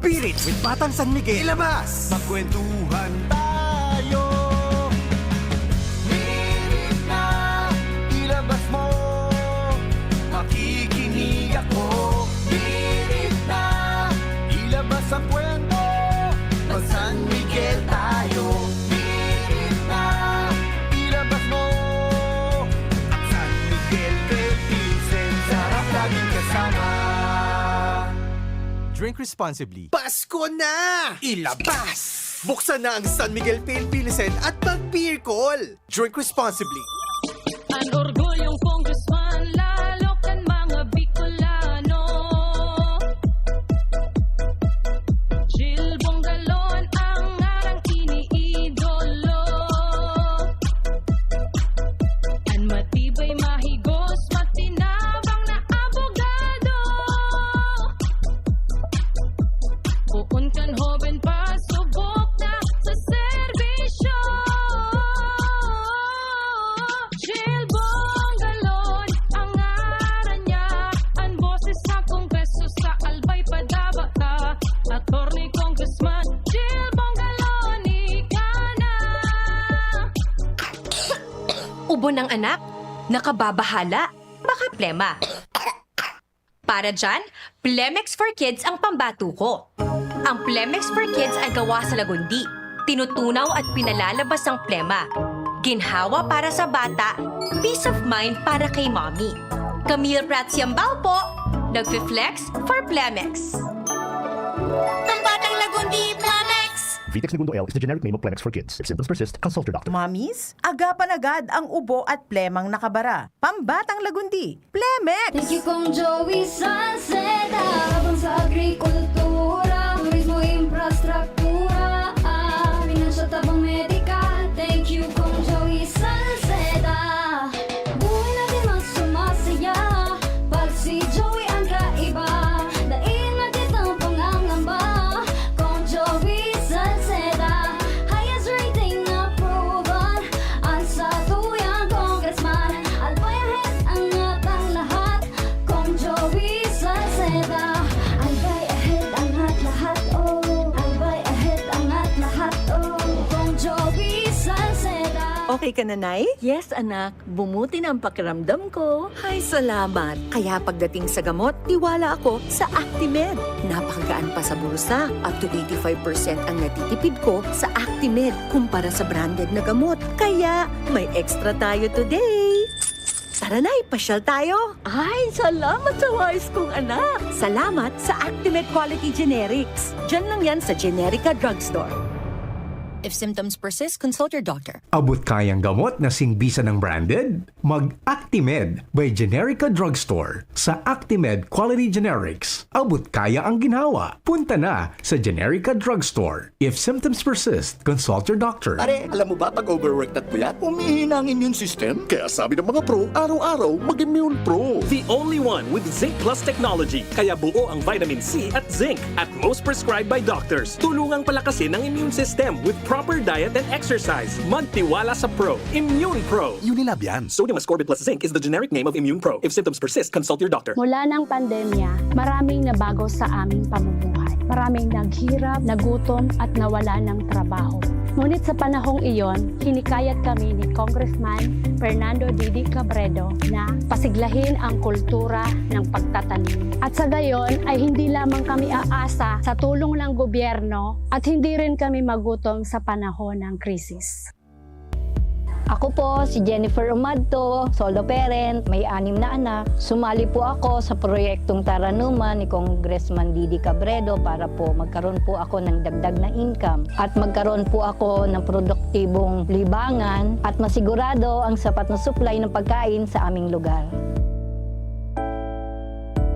Pirit with Batang San Miguel. Ilabas! Magkwentuhan tayo. Pirit na, ilabas mo. Makikinig ako. Pirit na, ilabas ang kwento. Mag San Miguel tayo. Pirit na, ilabas mo. At San Miguel Philippines, sarap laging kasama. Drink responsibly. Pasko na! Ilabas! Buksan na ang San Miguel Pale Pilsen at mag-beer call! Drink responsibly. An orgulyong congressman, lalo kan mga Bicolano. Jill Bongalon ang ngarang iniidolo. An matibay, mahigos, matinabang na abogado. Poon kan hoben pa, subok na sa serbisyo. Jill Bongalon ang ngaran niya, an boses sa Kongreso sa Albay padaba ta. Attorney Congressman Jill Bongalon, ika na. Ubo ng anak, nakababahala, baka plema. Para dyan, Plemex for Kids ang pambato ko. Ang Plemex for Kids ay gawa sa lagundi. Tinutunaw at pinalalabas ang plema. Ginhawa para sa bata, peace of mind para kay mommy. Camille Prats Yambao po, nagfi-flex for Plemex. Ang batang lagundi, Plemex! Vitex Negundo L is the generic name of Plemex for Kids. If symptoms persist, consult your doctor. Mommies, agapan agad ang ubo at plemang nakabara. Pambatang lagundi, Plemex! Thank you, Kong Joey Salceda. Tabang sa agrikultura, turismo, infrastruktura, ah, pinansya, tabang medikal. Thank you, Kong Joey Salceda. Buhay natin mas sumasaya pag si Joey ang kaiba. Dai na kitang pangangamba, Kong Joey Salceda. Highest rating na Okay ka na, Nay? Yes, anak. Bumuti na ang pakiramdam ko. Ay, salamat. Kaya pagdating sa gamot, tiwala ako sa Actimed. Napakagaan pa sa bulsa. Up to eighty-five percent ang natitipid ko sa Actimed kumpara sa branded na gamot. Kaya, may extra tayo today. Tara, Nay, pasyal tayo. Ay, salamat sa wais kong anak. Salamat sa Actimed Quality Generics. Diyan lang yan sa Generica Drugstore. If symptoms persist, consult your doctor. Abot kayang gamot na singbisan ng branded? Mag-Actimed by Generica Drugstore. Sa Actimed Quality Generics, abot kaya ang ginhawa. Punta na sa Generica Drugstore. If symptoms persist, consult your doctor. Pare, alam mo ba pag overwork at puyat, humihina ang immune system? Kaya sabi ng mga pro, araw-araw mag-Immune Pro. The only one with Zinc Plus technology. Kaya buo ang vitamin C at zinc at most prescribed by doctors. Tulungang palakasin ang immune system with proper diet and exercise. Magtiwala sa Pro. Immune Pro. Unilab yan. Sodium ascorbate plus zinc is the generic name of Immune Pro. If symptoms persist, consult your doctor. Mula ng pandemya, maraming nabago sa aming pamumuhay. Maraming naghirap, nagutom, at nawala ng trabaho. Ngunit sa panahong iyon, hinikayat kami ni Congressman Fernando Didi Cabredo na pasiglahin ang kultura ng pagtatanim. At sa gayon ay hindi lamang kami aasa sa tulong ng gobyerno at hindi rin kami magutom sa panahon ng krisis. Ako po si Jennifer Umadto, solo parent, may anim na anak. Sumali po ako sa proyektong Taranuman ni Congressman Didi Cabredo para po magkaroon po ako ng dagdag na income at magkaroon po ako ng produktibong libangan at masigurado ang sapat na supply ng pagkain sa aming lugar.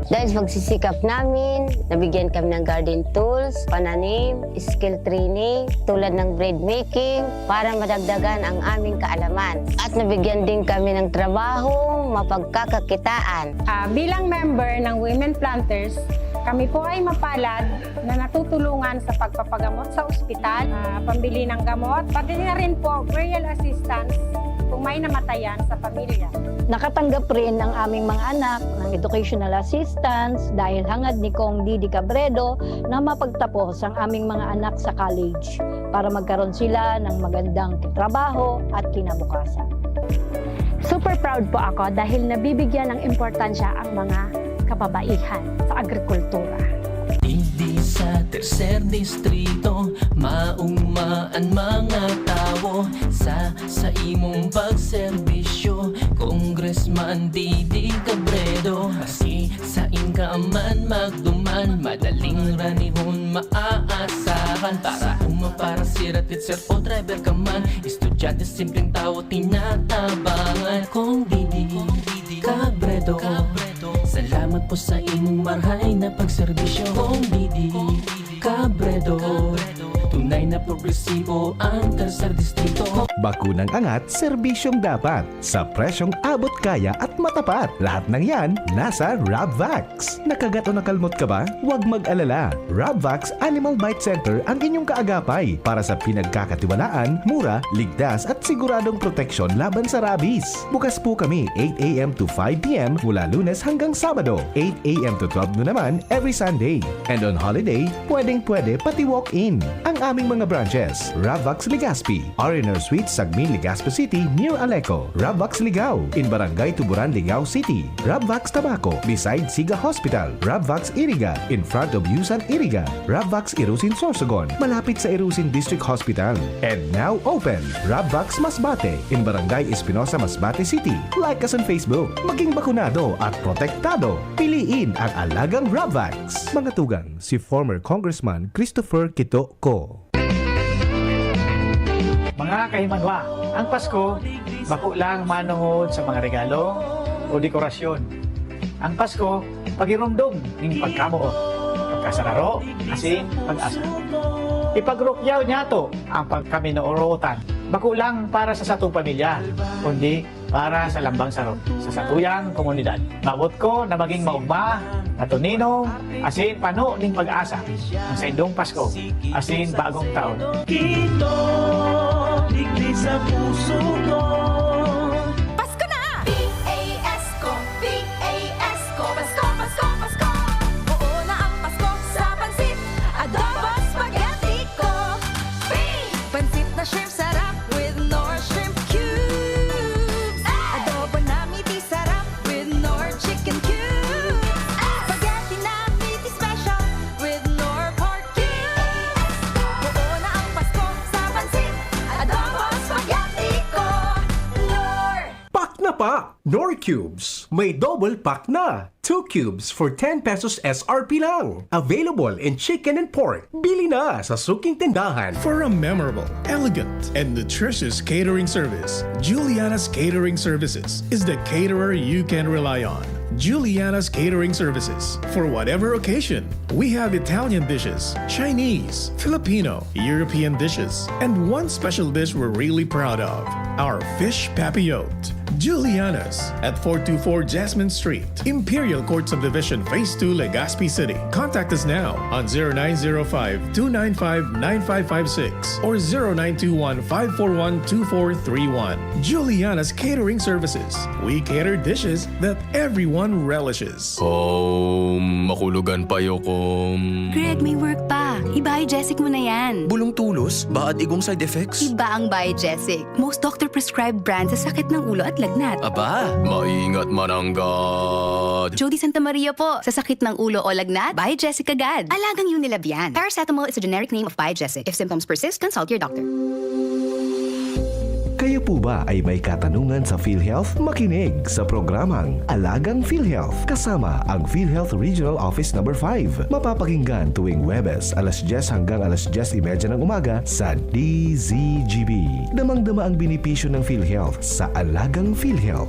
Dahil sa pagsisikap namin, nabigyan kami ng garden tools, pananim, skill training, tulad ng bread making, para madagdagan ang aming kaalaman. At nabigyan din kami ng trabahong mapagkakakitaan. Ah, bilang member ng Women Planters, kami po ay mapalad na natutulungan sa pagpapagamot sa ospital, ah, pambili ng gamot, pati na rin po burial assistance kung may namatayan sa pamilya. Nakatanggap rin ang aming mga anak ng educational assistance dahil hangad ni Cong Didi Cabredo na mapagtapos ang aming mga anak sa college para magkaroon sila ng magandang trabaho at kinabukasan. Super proud po ako dahil nabibigyan ng importansya ang mga kababaihan sa agrikultura. Digdi sa tercer distrito, mauma an mga tawo sa, sa imong pagserbisyo, Congressman Didi Cabredo. Maski sain ka man magduman, madaling ranihon maaasahan. Para uma, para sira, teacher o driver ka man, estudyante, simpleng tawo, tinatabangan. Cong Didi Cabredo, salamat po sa imong marhay na pagserbisyo. Cong Didi Cabredo, tunay na progresibo ang Tercer Distrito. Bakunang angat, serbisyong dapat, sa presyong abot kaya at matapat. Lahat ng yan, nasa Rabvax. Nakagat o nakalmot ka ba? Huwag mag-alala. Rabvax Animal Bite Center ang inyong kaagapay para sa pinagkakatiwalaan, mura, ligtas at siguradong proteksyon laban sa rabies. Bukas po kami eight a m to five p m mula Lunes hanggang Sabado, eight a m to twelve noon naman every Sunday. And on holiday, pwedeng-pwede pati walk-in. Ang aming mga branches, Rabvax Legazpi, R and R Suites, Sagmin, Legazpi City, near Aleco, Rabvax Ligao, in Barangay Tuburan, Ligao City, Rabvax Tabaco, beside Siga Hospital, Rabvax Iriga, in front of Yusan Iriga, Rabvax Irusin Sorsogon, malapit sa Irusin District Hospital. And now open, Rabvax Masbate, in Barangay Espinosa, Masbate City. Like us on Facebook. Maging bakunado at protektado. Piliin ang alagang Rabvax. Mga tugang, si former Congressman Christopher Quito Co. Mga kahimanwa, ang Pasko, bako lang manongod sa mga regalo o dekorasyon. Ang Pasko, pagiromdom ning pagkamoot, pagkasararo, asin pag-asa. Ipagrukyaw niyato ang pagkaminorotan, bako lang para sa satong pamilya, kundi para sa lambang saro, sa satuyang komunidad. Maabot ko na maging maogma, matuninong, asin pano nin pag-asa ang saindong Pasko asin Bagong Taon. Kito, digdi sa puso ko. Pasko na! P A S ko, P A S ko, Pasko, Pasko, Pasko! Oo na ang Pasko sa pansit, adobo, spaghetti ko. P! Pansit na shrimp sarap with Knorr Shrimp Cube. Knorr Cubes, may double pack na. Two cubes for ten pesos S R P lang. Available in chicken and pork. Bili na sa suking tindahan. For a memorable, elegant, and nutritious catering service, Juliana's Catering Services is the caterer you can rely on. Juliana's Catering Services. For whatever occasion, we have Italian dishes, Chinese, Filipino, European dishes, and one special dish we're really proud of, our fish papillote. Juliana's at four two four Jasmine Street, Imperial Court Subdivision, Phase two, Legazpi City. Contact us now on zero nine zero five, two nine five, nine five five six or zero nine two one, five four one, two four three one. Juliana's Catering Services. We cater dishes that everyone relishes. Home, makulugan pa, yokom. Greg, may work pa. I-Biogesic mo na yan. Bulong tulos, baad igong side effects? Iba ang Biogesic. Most doctor-prescribed brand sa sakit ng ulo at lagnat. Aba, maingat mananggad. Jody Santa Maria po. Sa sakit ng ulo o lagnat, Biogesic agad. Alagang Unilab yan. Paracetamol is a generic name of Biogesic. If symptoms persist, consult your doctor. Kayo po ba ay may katanungan sa PhilHealth? Makinig sa programang Alagang PhilHealth kasama ang PhilHealth Regional Office Number five. Mapapakinggan tuwing Huwebes, alas dyes hanggang alas dyes y media ng umaga sa D Z G B. Damang-dama ang benepisyo ng PhilHealth sa Alagang PhilHealth.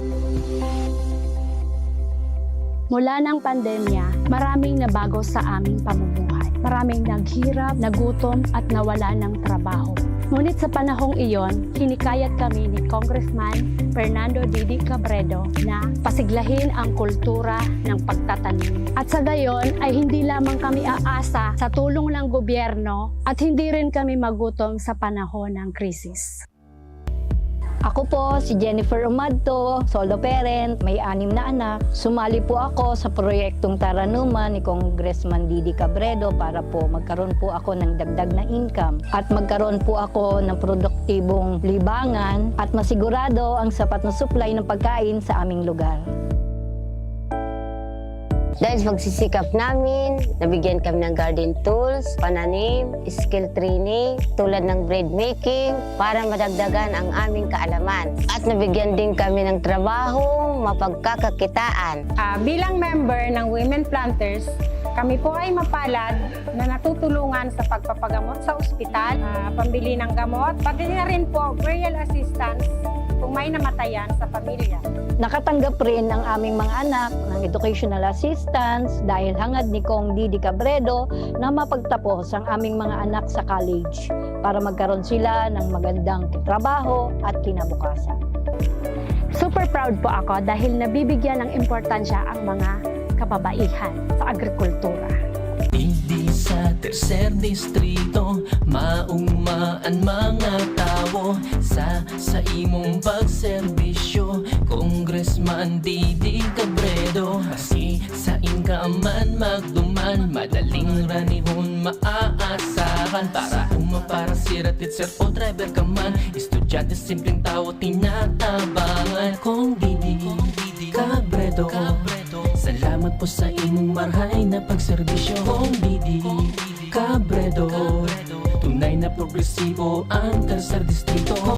Mula ng pandemya, maraming nabago sa aming pamumuhay. Maraming naghirap, nagutom, at nawala ng trabaho. Ngunit sa panahong iyon, hinikayat kami ni Congressman Fernando Didi Cabredo na pasiglahin ang kultura ng pagtatanim. At sa gayon ay hindi lamang kami aasa sa tulong ng gobyerno at hindi rin kami magutom sa panahon ng krisis. Ako po si Jennifer Umadto, solo parent, may anim na anak. Sumali po ako sa proyektong Taranuman ni Congressman Didi Cabredo para po magkaroon po ako ng dagdag na income at magkaroon po ako ng produktibong libangan at masigurado ang sapat na supply ng pagkain sa aming lugar. Dahil sa pagsisikap namin, nabigyan kami ng garden tools, pananim, skill training, tulad ng bread making, para madagdagan ang aming kaalaman. At nabigyan din kami ng trabahong mapagkakakitaan. Ah, bilang member ng Women Planters, kami po ay mapalad na natutulungan sa pagpapagamot sa ospital, ah, pambili ng gamot, pati na rin po burial assistance kung may namatayan sa pamilya. Nakatanggap rin ang aming mga anak ng educational assistance dahil hangad ni Cong Didi Cabredo na mapagtapos ang aming mga anak sa college para magkaroon sila ng magandang trabaho at kinabukasan. Super proud po ako dahil nabibigyan ng importansya ang mga kababaihan sa agrikultura. Digdi sa Tercer Distrito, mauma an mga tawo sa, sa imong pagserbisyo, Congressman Didi Cabredo. Maski sain ka man magduman, madaling ranihon maaasahan. Para uma, para sira, teacher o driver ka man, estudyante, simpleng tawo, tinatabangan. Cong Didi Cabredo, salamat po sa imong marhay na pagserbisyo. Cong Didi Cabredo, tunay na progresibo ang Tercer Distrito.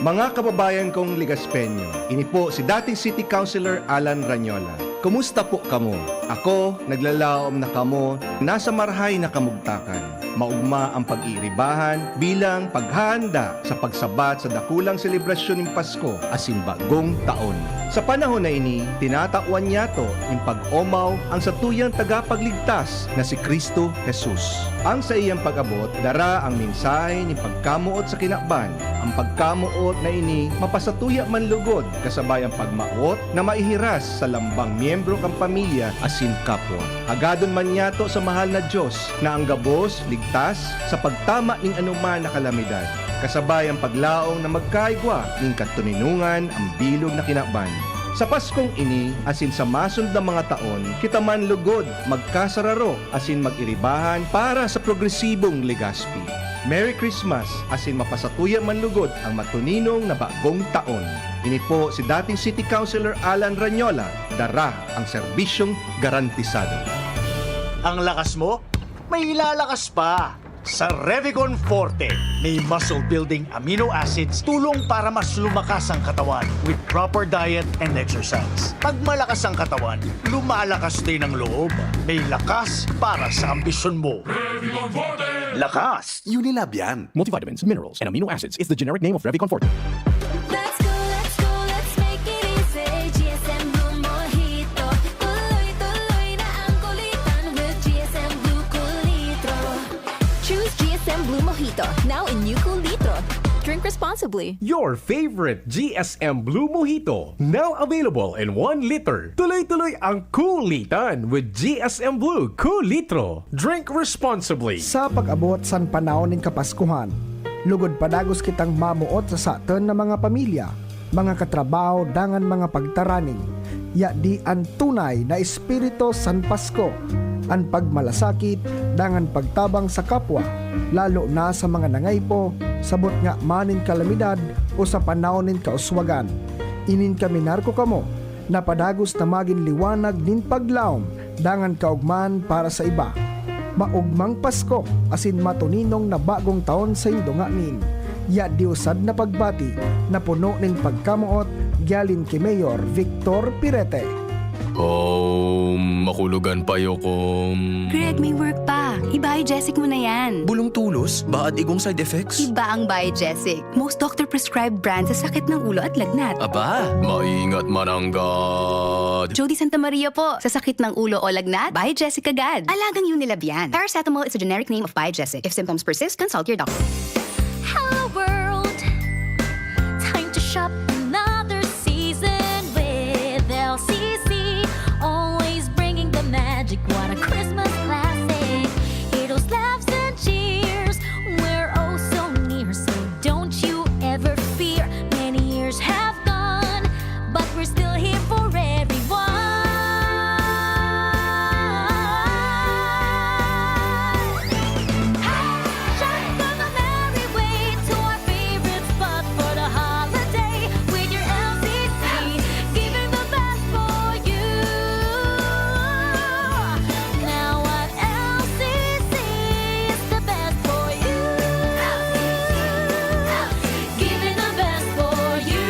Mga kababayan kong Legaspeño, ini po si dating City Councilor Alan Rañola. Kumusta po kamo? Ako, naglalaom na kamo nasa marhay na kamugtakan. Maogma ang pag-iiribahan bilang paghahanda sa pagsabat sa dakulang selebrasyon nin Pasko asin Bagong Taon. Sa panahon na ini, tinatawan niyato nin pag-omaw ang satuyang tagapagligtas na si Cristo Jesus. Ang saiyang pag-abot dara ang mensahe nin pagkamoot sa kinaban. Ang pagkamoot na ini mapasatuya man lugod kasabay ang pagmawot na maihiras sa lambang miyembro kan pamilya asin kapwa. Hagadon man niyato sa mahal na Dios na ang gabos ligtas sa pagtama nin anoman na kalamidad, kasabay ang paglaom na magkaigwa nin katoninongan ang bilog na kinaban. Sa Paskong ini asin sa masunod na mga taon, kita man lugod magkasararo asin mag-iribahan para sa progresibong Legazpi. Merry Christmas asin mapasatuya man lugod ang matuninong na bagong taon. Ini po si dating City Councilor Alan Rañola, dara ang serbisyong garantisado. Ang lakas mo, may ilalakas pa. Sa Revicon Forte, may muscle-building amino acids, tulong para mas lumakas ang katawan with proper diet and exercise. Pag malakas ang katawan, lumalakas din ang loob. May lakas para sa ambisyon mo. Lakas! Unilab yan. Multivitamins, minerals, and amino acids is the generic name of Revicon Forte. Let's go, let's go, let's make it easy. G S M Blue Mojito. Tuloy-tuloy na ang kulitan with G S M Blue Cool Litro. Choose G S M Blue Mojito, now in new Cool Litro. Drink responsibly. Your favorite G S M Blue Mojito, now available in one liter. Tuloy-tuloy ang kulitan with G S M Blue Cool Litro. Drink responsibly. Sa pag-abot san panahon nin Kapaskuhan, lugod padagos kitang mamoot sa satun na mga pamilya, mga katrabaho, dangan mga pagtaraning. Yadi an tunay na espiritu san Pasko, an pagmalasakit dangan pagtabang sa kapwa, lalo na sa mga nangaipo, sabot nga manin kalamidad o sa panahon nin kauswagan. Ininkaminar ko kamo na padagos na magin liwanag nin paglaom dangan kaogmahan para sa iba. Maogmang Pasko asin matuninong na bagong taon saindo nganin. Yadi usad na pagbati na puno nin pagkamoot, gialin ki Mayor Victor Pirete. Om, makulogan payo kom. Greg, may work pa. I-Biogesic mo na yan. Bulong tulos, baad igong side effects? Iba ang Biogesic. Most doctor-prescribed brand sa sakit ng ulo at lagnat. Aba, maingat mananggad. Jody Santa Maria po. Sa sakit ng ulo o lagnat, Biogesic agad. Alagang Unilab yan. Paracetamol is a generic name of Biogesic. If symptoms persist, consult your doctor. Hello world! Time to shop another season with L C C. Always bringing the magic. What a Christmas classic. Heroes, laughs, and cheers. We're oh so near, so don't you ever fear. Many years have gone, but we're still here for everyone. Hey, shop on the merry way to our favorite spot for the holiday with your L C C, giving the best for you. Now at L C C is the best for you. Giving the best for you.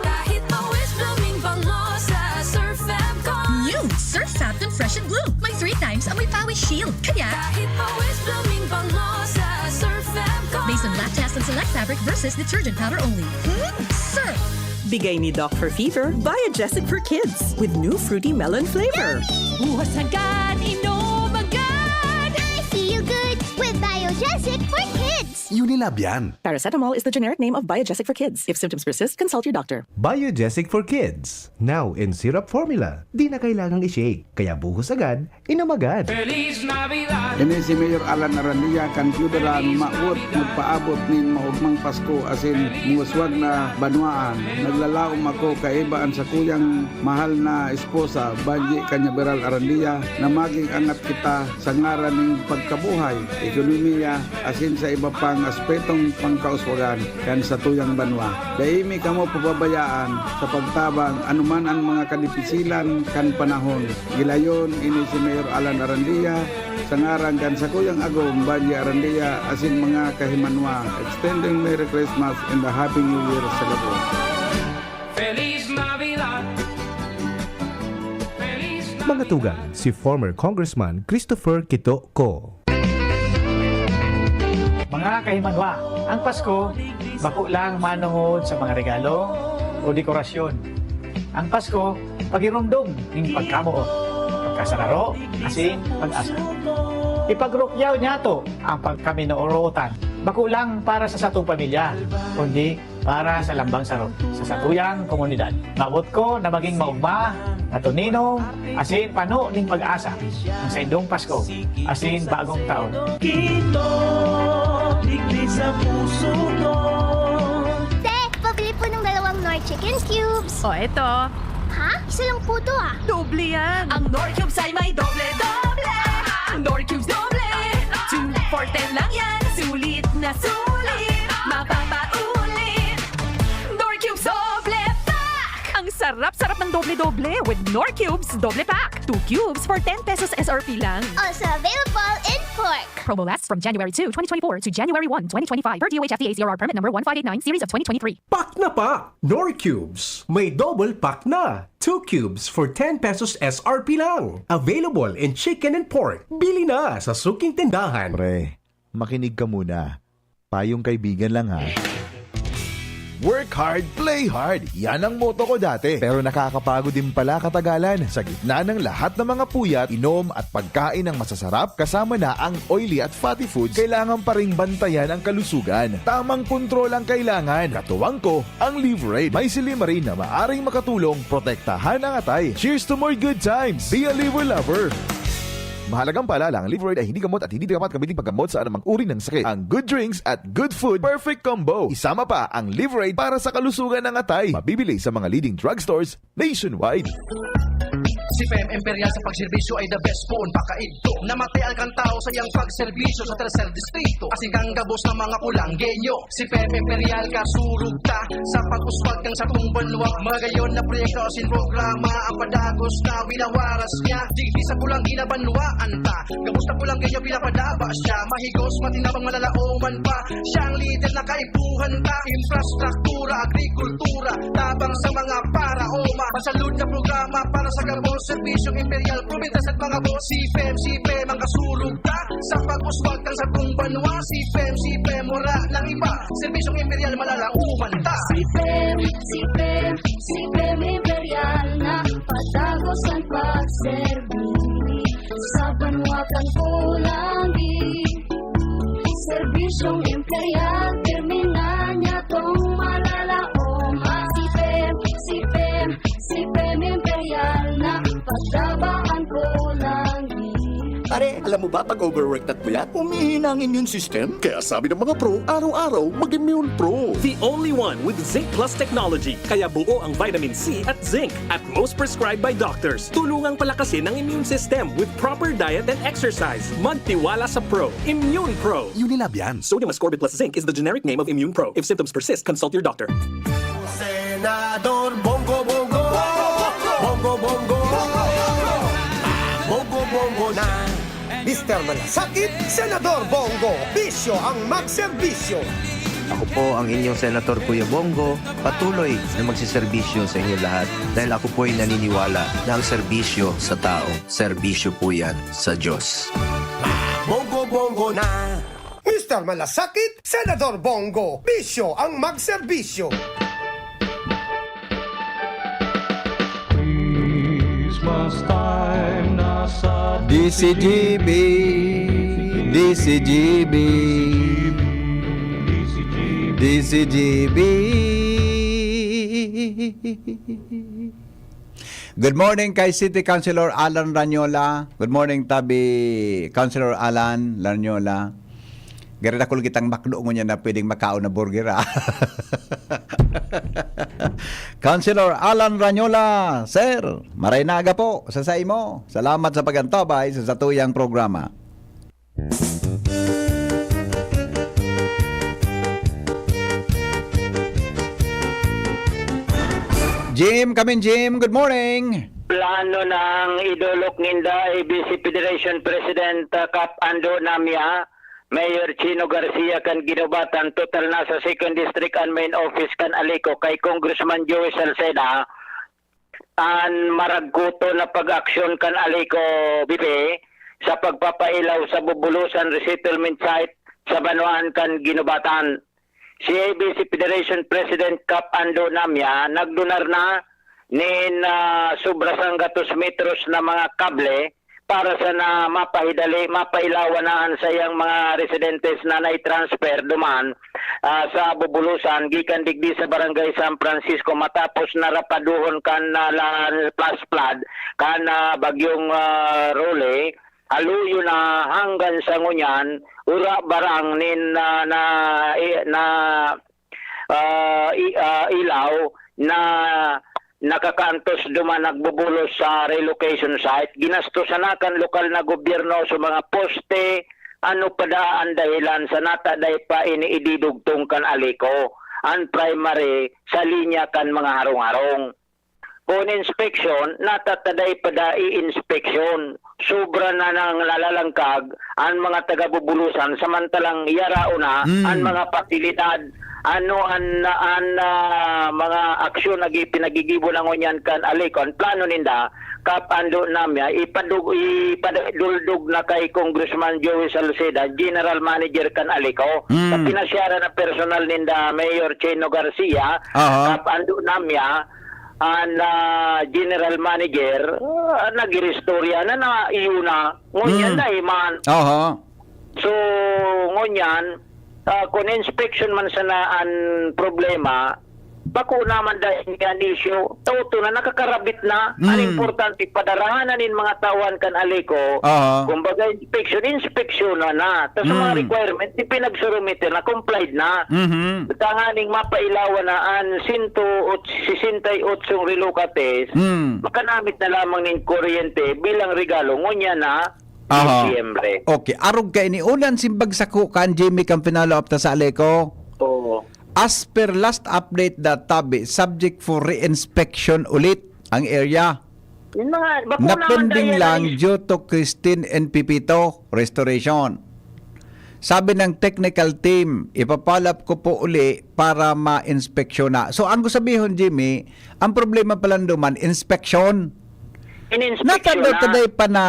Kahit pawis, blooming bango sa Surf Fab Con. New Surf Fab Con Fresh and Bloom. May three times amoy pawis shield. Kaya kahit pawis, blooming bango sa Surf Fab Con. Based on lab test and select fabric versus detergent powder only. Hmm? Surf! Bigay ni Doc for Fever, Biogesic for Kids with new fruity melon flavor. Buhos agad, inom agad! I feel good with Biogesic for Kids! Unilab yan. Paracetamol is the generic name of Biogesic for Kids. If symptoms persist, consult your doctor. Biogesic for Kids, now in syrup formula. Di na kailangang i-shake, kaya buhos agad, inom agad. Feliz Navidad! Ini si Mayor Alan Arandia kan Federal, maot magpaabot nin maogmang Pasko asin muwaswag na banwaan. Naglalaom ako kaiba an sakuyang mahal na esposa, Banji Cañaveral Arandia, na maging angat kita sa ngaran nin pagkabuhay, ekonomiya, asin sa iba pang aspetong pangkauswagan kan satuyang banwa. Dai mi kamo pababayaan sa pagtabang anuman an mga kadipisilan kan panahon. Gilayon ini si Mayor Alan Arandia sa ngaran kan sakuyang agom, Banji Arandia, asin mga kahimanwa. Extending Merry Christmas and a Happy New Year sa gabos. Feliz Navidad! Feliz Mga tugang, si former Congressman Christopher Quito Co. Mga kahimanwa, ang Pasko, bako lang manongod sa mga regalo o dekorasyon. Ang Pasko, pagiromdom ning pagkamoot, pagkasararo, asin pag-asa. Ipagrukyaw niyato ang pagkaminoorutan, bako lang para sa satong pamilya, kundi para sa lambang saro, sa satuyang komunidad. Maabot ko na magin maogma, natoninong, asin pano nin pag-asa ang saindong Pasko asin Bagong Taon. Quito, digdi sa puso ko. Te, pabili po ng dalawang Knorr Chicken Cubes. O, eto. Ha? Isa lang po to, ah. Doble yan. Ang Knorr Cubes ay may doble-doble. Knorr Cubes doble. Two for ten lang yan. Sulit na sulit. Mapapaulit. Knorr Cubes doble pack. Ang Sarap-sarap ng doble-doble with Knorr Cubes Doble Pack. Two cubes for ten pesos S R P lang. Also available in pork. Promo lasts from January two, twenty twenty-four to January one, twenty twenty-five, per D O H F T A C R R permit number one five eight nine, series of twenty twenty-three. Pack na pa! Knorr Cubes. May double pack na. Two cubes for ten pesos S R P lang. Available in chicken and pork. Bili na sa suking tindahan. Pre, makinig ka muna. Payong kaibigan lang, ha. Work hard, play hard. Yan ang motto ko dati. Pero nakakapagod din pala katagalan. Sa gitna ng lahat ng mga puyat, inom at pagkain ng masasarap, kasama na ang oily at fatty foods, kailangan pa ring bantayan ang kalusugan. Tamang kontrol ang kailangan. Katuwang ko, ang Liverade. May silymarin na maaring makatulong protektahan ang atay. Cheers to more good times! Be a Liver Lover! Mahalagang paalala, ang Liverade ay hindi gamot at hindi dapat gamitin paggamot sa anumang uri ng sakit. Ang good drinks at good food, perfect combo. Isama pa ang Liverade para sa kalusugan ng atay. Mabibili sa mga leading drugstores nationwide. Si P M Imperial sa pagserbisyo ay the best poon pakaidto. Namatay ang kantao sa iyang pagserbisyo sa Tercer Distrito. Asin kang gabos ng mga Pulanggenyo. Si P M Imperial kasurog ta sa pag-uswag kan satong banwa. Magayon na proyekto asin programa ang padagos na winawaras niya. Digdi sa Pulangi na banwaan ta. Gabos na Pulanggenyo pinapadaba siya. Mahigos, matinabang, malalaoman pa. Siya ang lider na kaipuhan ta. Infrastruktura, agrikultura, tabang sa mga paraoma. Masalud na programa para sa gabos, serbisyong imperial, probinsya sa mga boss. Si P M, si P M ang kasurog ta sa pag-uswag kan satong banwa. Si P M, si P M, wala nang iba. Serbisyong imperial, malalaoman ta. Si P M, si P M, si P M Imperial na padagos ang pagserbi sa banwa kan Pulangi. Serbisyong imperial, terminal niya tong malalaom. Ah, si P M, si P M, si P M Imperial na pagdabaan ko lang. Pare, alam mo ba, pag overwork at puyat, humihina ang immune system? Kaya sabi ng mga pro, araw-araw mag-Immune Pro. The only one with Zinc Plus technology, kaya buo ang vitamin C at zinc at most prescribed by doctors. Tulungang palakasin ang immune system with proper diet and exercise. Magtiwala sa pro. Immune Pro. Unilab yan. Sodium ascorbate plus zinc is the generic name of Immune Pro. If symptoms persist, consult your doctor. Senador Bongo Bongo. Bongo Bongo. Bongo Bongo na. Mister Malasakit, Senador Bongo. Bisyo ang magserbisyo. Ako po ang inyong Senator Kuya Bongo, patuloy na magseserbisyo sa inyo lahat dahil ako po'y naniniwala na ang serbisyo sa tao, serbisyo po yan sa Diyos. Bongo Bongo na. Mister Malasakit, Senador Bongo. Bisyo ang magserbisyo. Christmas time na sa D C G B, D C G B, D C G B. Good morning kay City Councilor Alan Ranyola. Good morning, tabi Councilor Alan Ranyola. Gari dakul kitang makdo ngunyan na pwedeng makaon na burger, ah. Councilor Alan Ranyola, sir, maray na aga po sa saimo. Salamat sa pag-antabay sa satuyang programa. Jim, come in, Jim. Good morning. Plano nang idolok ninda A B C Federation President, uh, Cap Ando Namia, Mayor Chino Garcia kan Guinobatan, total na sa Second District an main office kan Alico kay Congressman Joey Salceda, an maragkuton na pag-aksyon kan Alico B P sa pagpapailaw sa Bubulusan Resettlement Site sa banwaan kan Guinobatan. Si A B C Federation President Cap Ando Namia nagdunar na nin, ah, sobra sanggatos metros na mga kable para sana mapahidali, mapailawan na an saiyang mga residentes na nai-transfer duman, ah, sa Bubulusan gikan digdi sa Barangay San Francisco matapos na rapaduhon kan, ah, la-, flash flood kan, ah, bagyong, ah, Rolly. Haluyo na hanggan sa ngunyan, ura barang nin na, na, i-, na, ah, i-, ah, ilaw na nakakaantos duman nagbubulos sa relocation site. Ginastosan na kan lokal na gobyerno sa mga poste, ano pa daa an dahilan sa nata dai pa ini ididugtong kan Alico, an primary, sa linya kan mga harong-harong. Kung inspection, natataday pa da i-inspeksyon. Sobra na nang nalalangkag an mga taga-Bubulusan, samantalang yaraon na Mm. an mga pasilidad. Ano an, an, ah, mga aksyon na gi-, pinagigibo na ngunyan kan Aleco? An plano ninda, kapando namya, ipadug-, ipaduldog na kay Congressman Joey Salceda, General Manager kan Aleco. Mm. Sa pinasyaran na personal ninda, Mayor Chino Garcia, Aha. kapando namya, an, ah, general manager, ah, nag-iristorya na, na iyo na. Ngunyan Mm. na, eh, man. Aha. So, ngunyan, ah, kung inspection man sana an problema, bako naman dahil an issue, tao to na nakakarabit na. An Mm. importante, padarahan na nin mga tauhan kan Aleco. Aha. Kumbaga, inspection, inspeksyon na na. Tas sa mga Mm. requirement, ipinagsurumite na, complied na. Mhm. Tanganing mapailawan na an sento sesenta y ocho relocates, Mm. makanamit na lamang nin kuryente bilang regalo ngunyan na Aha. Disyembre. Okay, arog kaini, unan simbag sako kan Jimmy kan pinalo up ta sa Aleco. Oo. As per last update da tabi, subject for re-inspection ulit ang area. Yun na nga, bako naman Napending dahil lang yan. due to Christine and Pipito restoration. Sabi ng technical team, ipapalap ko po uli para ma-inspeksyon na. So, ang gusto sabihon, Jimmy, ang problema pa lang duman, inspection. In-inspection Natanda na. taday pa na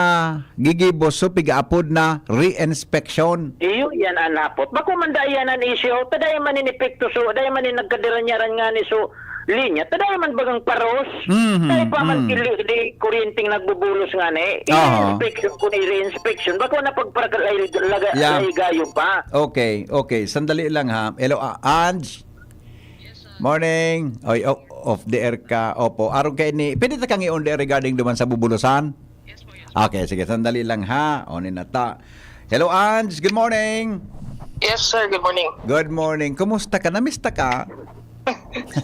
gigibo, so pigaapod na re-inspection. Iyo, yan ang napot. Bako man dai yan ang issue. Taday man in epekto, so, taday man in nagkadiranyaran nga ni, so, linya. Taday man bagang paros. Mhm, Tayo pa man mhm. kili-, di kuryenteng nagbubulos nga ni. Aha. I-inspection ko ni re-inspection. Bako na pagparakalay-, laga-, Yeah. lay gayo pa. Okay, okay. Sandali lang ha. Hello, ah, Ange? Morning. Oy, o-, off the air ka. Opo. Arog kaini. Pwede ta kang i-on the air regarding duman sa Bubulusan? Okay, sige. Sandali lang ha. On in na ta. Hello, Ange. Good morning. Yes, sir. Good morning. Good morning. Kumusta ka? Namista ka?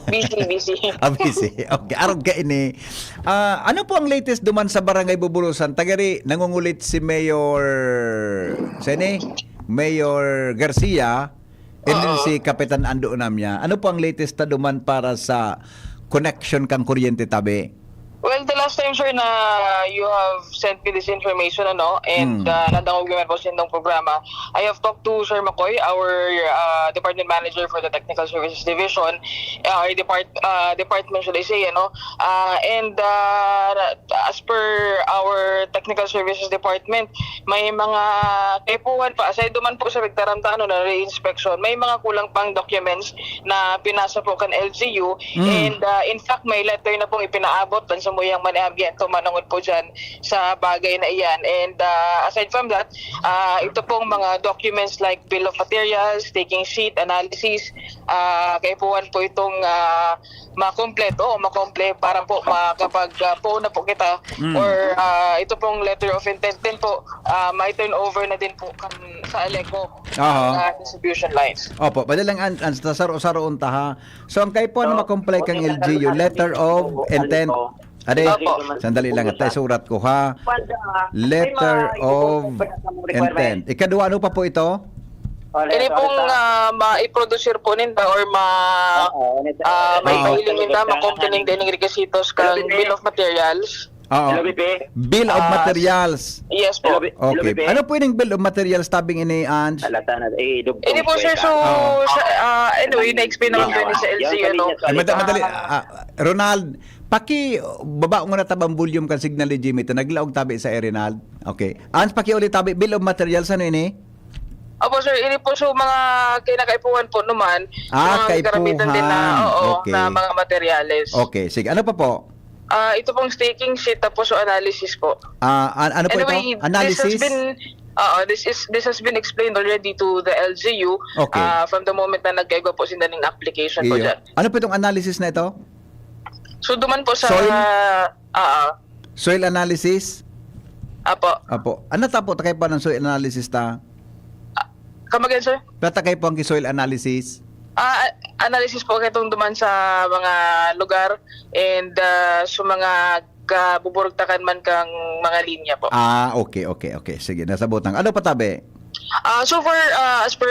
Busy, busy. Ah, busy. Okay. Arog kaini. Ah, ano po ang latest duman sa Barangay Bubulusan? Tagari, nangungulit si Mayor, sini? Mayor Garcia. And then Oo. si Kapitan Ando Namya. Ano po ang latest ta duman para sa connection kang kuryente tabi? Well, the last time, sir, na you have sent me this information, ano, and, Hmm. ah, nadangog naman po sa inyong programa, I have talked to Sir Makoy, our, ah, department manager for the Technical Services Division, ah, our depart-, ah, department, should I say, ano, ah, and, ah, as per our Technical Services Department, may mga kaipuhan pa, aside duman po sa pagtaram ta, ano, na re-inspection, may mga kulang pang documents na pinasa po kan L G U. Mm. And, ah, in fact, may letter na pong ipinaabot kan samuyang manahimyento manungod po dyan sa bagay na iyan. And, ah, aside from that, ah, ito pong mga documents like bill of materials, staking sheet, analysis, ah, kaipuhan po itong, ah, makompleto o makomple para po makapag, ah, puon na po kita Mm. or, ah, ito pong letter of intent din po, ah, may turn over na din po kan, sa Aleco, Aha. ah, distribution lines. Opo, pwede lang an, an, sa saro-saroon ta, ha. So, ang kaipuhan na So, makomply kang okay, L G U, letter of ano intent. po? Ade, Opo. sandali lang, at isurat ko, ha. Letter of intent. Ikadua, ano pa po ito? Ini pong, ah, maiproduce po ninda or ma-, Oo, ano ito? ah, Oo. maipahiling ninda, makomple ninda ining requisitos kang Hello, Bibi. Bill of Materials. Oo. Hello, Bibi. Bill of Ah, Materials. Yes po. Hello, Bi-, hello, Okay. Bibi. Ano po yung bill of materials, tabing ini, Ange? Alata na, eh, dugtong Ini po, sir, kwenta. so, Oo. sa, ah, anyway, na-explain naman po ni sa Yan, L G, yan, ano? yan, Ay, madali, madali. Ah. Ah, Ronald, paki-, baba mo na tabang volume kan signal ni Jimmy. Ito, naglaog tabi sa, eh, Ronald. Okay. Ange, pakiulit tabi. Bill of materials, ano ini? Opo, sir. Ini po, so, mga kinakaipuhan po naman, Ah, mga kaipuhan. karamitan din na, oo, Okay. na mga materyales. Okay, sige. Ano pa po? Ah, ito pong staking sheet, tapos so analysis po. Ah, an-, ano po Anyway, ito? Analysis? this has been, oo, this is, this has been explained already to the L G U, Okay. ah, from the moment na nagkaigwa po sila ng application po Iyo. dyan. Ano po itong analysis na ito? So, duman po sa, Soil? ah, Soil analysis? Apo. Apo. Ano ta po, takay pa ng soil analysis ta? Ah, come again, sir? Tatakay po ang soil analysis? Ah, analysis po katong duman sa mga lugar and, ah, sa mga kabuburugtakan man kang mga linya po. Ah, okay, okay, okay. Sige, nasabotang. Ano pa tabi? Ah, so far, ah, as per,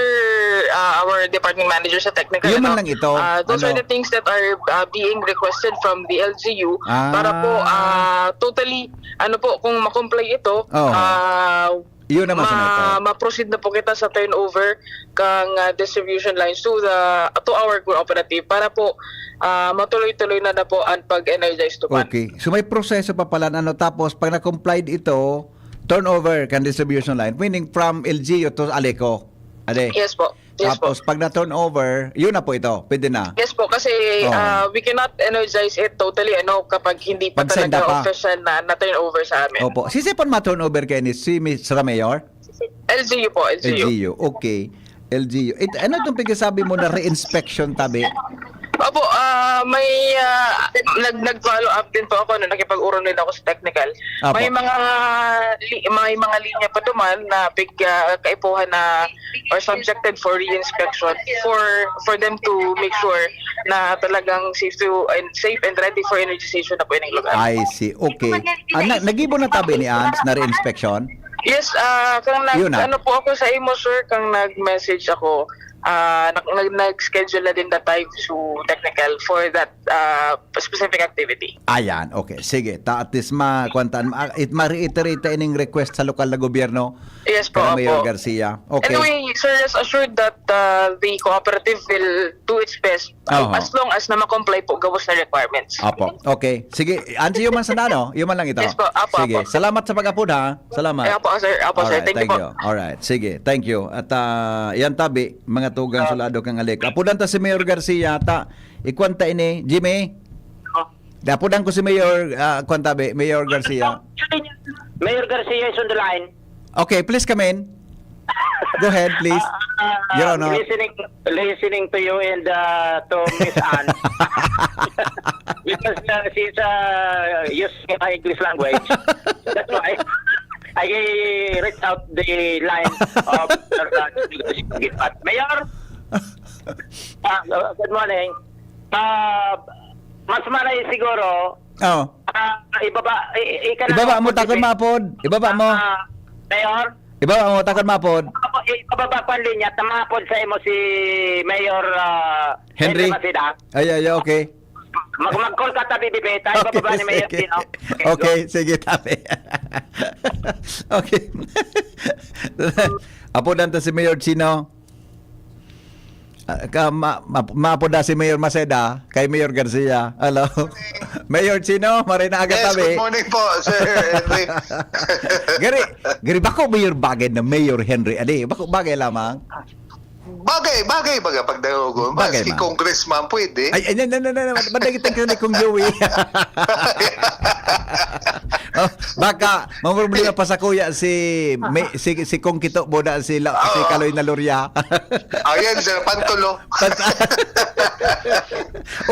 ah, our department manager sa technical, Yun man ano, lang ito, ah, those are ano? the things that are, ah, being requested from the L G U para po, Ah. ah, totally, ano po, kung ma-comply ito, Oo. ah, Yun naman sana ma-, ito. ma-proceed na po kita sa turnover kang, ah, distribution lines to the, to our cooperative para po, ah, matuloy-tuloy na na po ang pag-energize to. Okay. So, may proseso pa pala na ano, tapos pag na-complied ito, turnover kan distribution line, meaning from L G U to Aleco. Ade. Yes po. Yes po. Tapos pag na-turnover, yun na po ito. Pwede na. Yes po, kasi, Oo. ah, we cannot energize it totally, ano, kapag hindi pa Pag senda talaga pa. official na, na-turnover sa amin. Opo. Sisipon ma-turnover kayo ni si Miss Mayor? L G U po, L G U. L G U, okay. L G U. It, ano itong pagkasabi mo na re-inspection, tabi? Opo, ah, may, ah, nag-, nag-follow up din po ako, no, nakipag-uron din ako sa technical. Apo. May mga li-, may mga linya pa duman na pig-, ah, kaipuhan na or subjected for re-inspection for, for them to make sure na talagang safe to, and safe and ready for energization na po yung lugar. I see. Okay. Ah, na-, nagibo na tabi ni Ans na re-inspection? Yes, ah, kang nag-, Yun na. ano po ako sa imo, sir, kang nag-message ako, ah, nag-, nag-, nag-schedule na din the time to technical for that, ah, specific activity. Ayan, okay. Sige, ta at least ma-, kwan ta, ma-, it, ma-reiterate ta ining request sa lokal na gobyerno Yes po, kay Mayor opo. Garcia. Okay. Anyway, sir, rest assured that, ah, the cooperative will do its best Aha. as long as na ma-comply po gabos na requirements. Apo. Okay. Sige, Angie, yun man sana, no? Yun man lang ito. Yes po, apo, Sige, apo. salamat sa pag-apod, ha? Salamat. Eh, apo, sir. Apo, sir. Alright, Thank you thank po. you. Alright, sige. Thank you. At, ah, yan tabi, mga tugang Ah. sulado kang Aleco. Apudan ta si Mayor Garcia, ta, ikwanta ini, Jimmy? Oh. Apudan ko si Mayor, ah, kwan tabi, Mayor Garcia. Mayor Garcia is on the line. Okay, please come in. Go ahead, please. Ah, ah, Your Honor. listening, listening to you and, uh, to Miss Anne. Because, uh, she's, uh, using her English language. That's why I reach out the line of, uh, Mayor, uh, good morning. Ah, mas malay siguro, Oh. ah, ibaba, i-, i-, ika na Ibaba mo, po, takon Jimmy. maapod. Ibaba mo. Ah, Mayor? Ibaba mo, takon maapod. Apo, ibaba ko ang linya, tamapod sa imo si Mayor, ah, Henry? Henry Maceda. Ay, ay, ay, okay. Mag-, mag-call ka tabi, Bibi. Tayo Okay, bababa ni Mayor sige. Pino. Okay, Okay, go. sige, tabi. Okay. Apo, danta si Mayor Chino. Ah, ka, ma, ma, maapoda si Mayor Maceda kay Mayor Garcia. Hello. Mayor Chino, maray na aga Yes, tabi. good morning po, Sir Henry. Gari, gari, bako Mayor bagay na Mayor Henry. Adi, bako bagay lamang. Bagay, bagay baga pag dangogon. Bagay Maski man. congressman pwede. Ay, ay, na, na, na, na, na, madagit ang kanig kong Joey. Oh, baka mamroblema pa sa kuya si, may, si, si Kong Kito Boda, si, La, si Oh. Kaloy na Loria. Ayan, Sir Pantulo. Pat-,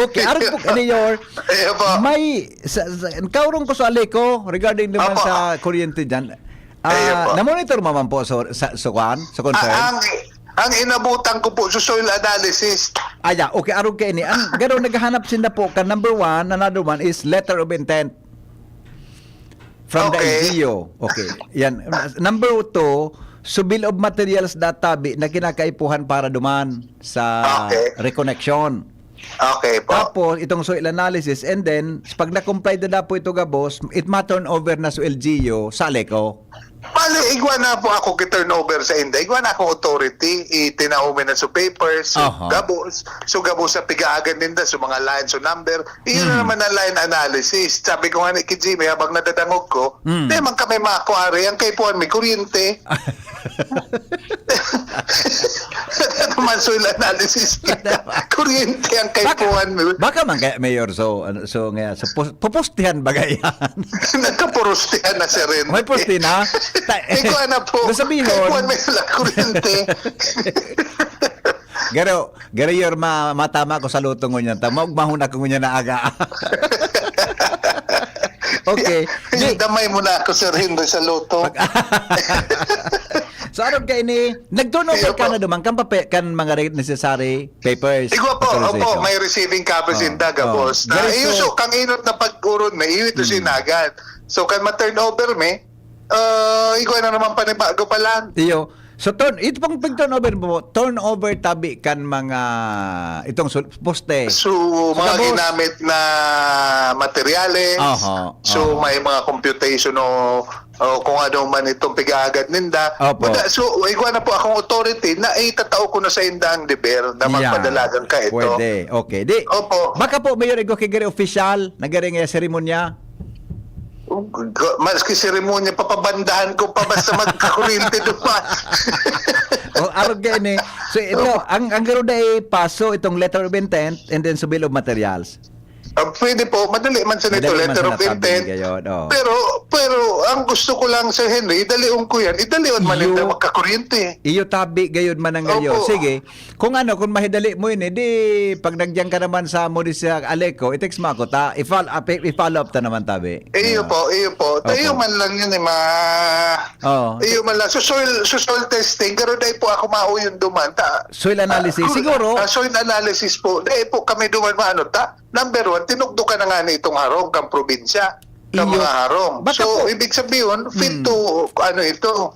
okay, arog po, Mayor. Ayan po. May, sa, sa, kaurong ko sa Aleco regarding naman Opo. sa kuryente dyan. Ah, Ayan po. na-monitor mo man po sa, sa, sa kwan, sa concern? Ah, ang, ang inabutan ko po sa soil analysis. Ah, yeah. Okay, arog kayo ni. Ang garo naghahanap sinda po, ka number one, another one is letter of intent from the Okay. L G U. Okay. Yan. Number two, so bill of materials databi na kinakaipuhan para duman sa Okay. reconnection. Okay po. Tapos, itong soil analysis, and then, pag na-comply na po ito gabos, it ma-turn over na sa L G U, sa Aleco. Bale, igwa na po ako ki-turnover sa inda. Igwa na akong authority. Itinao mi na sa papers, so Aha. gabos. So, gabos sa pigaagan ninda, so mga lines, so number. Iyon na Hmm. naman ang line analysis. Sabi ko nga ni ki Jimmy, habang nadadangog ko, Hmm. "Di man kami makuari, ang kaipuhan may kuryente." Naman soil analysis kita. Kuryente ang Baka, kaipuhan mo. baka man kaya, Mayor, so, ano, so nga, so pus-, pupustihan ba kaya yan? Nagkapurustihan na si Ren. May pusti na? Ta-, Ikaw na po. Nasabihin. Kaipuhan mo yung kuryente. Garo, garo, Yor, ma-, matama ko sa luto ngunyan. Tama, ugmahon ako ngunyan na aga. Okay. Di- Damay mo na ako, Sir Henry, sa luto. Pag-, so, anong kayo ni, nag-turnover Iyo ka po. na duman, kan pape-, kan mga re-, necessary papers, Igwa po, authorization? opo, may receiving copies Ah, in Daga, ah. boss. Na, Very iyo, so, so, kang inot na pag-uron na, iyo ito Hmm. sinagan. So, kan ma-turnover me, ah, igwa na naman panibago pa lang. Iyo. So, turn, ito pong pag-turnover mo, turnover tabi kan mga, itong sul-, poste. So, mga Tapos ginamit na materyales. Oho, So, oho. may mga computation o, o kung ano man itong pig-aagad ninda. Opo. Wala, so, igwa na po akong authority na itatao ko na sa inda ang deber na Yeah. magpadalagan ka ito. Pwede. Okay. Di, Opo. baka po, Mayor, igwa kay gari official, na gari nga seremonya. Ga-, maski seremonya, papabandahan ko pa basta magkakuryente duman. O, arog ka ini. So, ito, Opo. ang, ang garo na ipaso itong letter of intent and then sa bill of materials. Ah, pwede po, madali man sa nito, Madali man letter sa of natabi intent. ngayon, oo. Pero, pero ang gusto ko lang, Sir Henry, idalion ko yan. Idalion man Iyo. ito magkakuryente. Iyo tabi, gayon man ang gayon. Opo. Sige, kung ano, kung mahidali mo ini, di pag nagyan ka naman sa Munisya Aleco, i-text mo ako, ta, i-follow up, i-follow up ta naman, tabi. Iyo Oo. po, iyo po. Tayo Opo. man lang yun, eh, ma-, Oo. iyo man lang. So, soil, so, soil testing, pero dahil po ako mauyon duman, ta. Soil analysis, Ah, siguro. ah, soil analysis po. Dahil po kami duman, maano, ta. Number one, tinukdo ka na nga na itong harong kang probinsya, kang Iyo. mga harong. Baka So, po. ibig sabihin, fit Hmm. to, ano ito?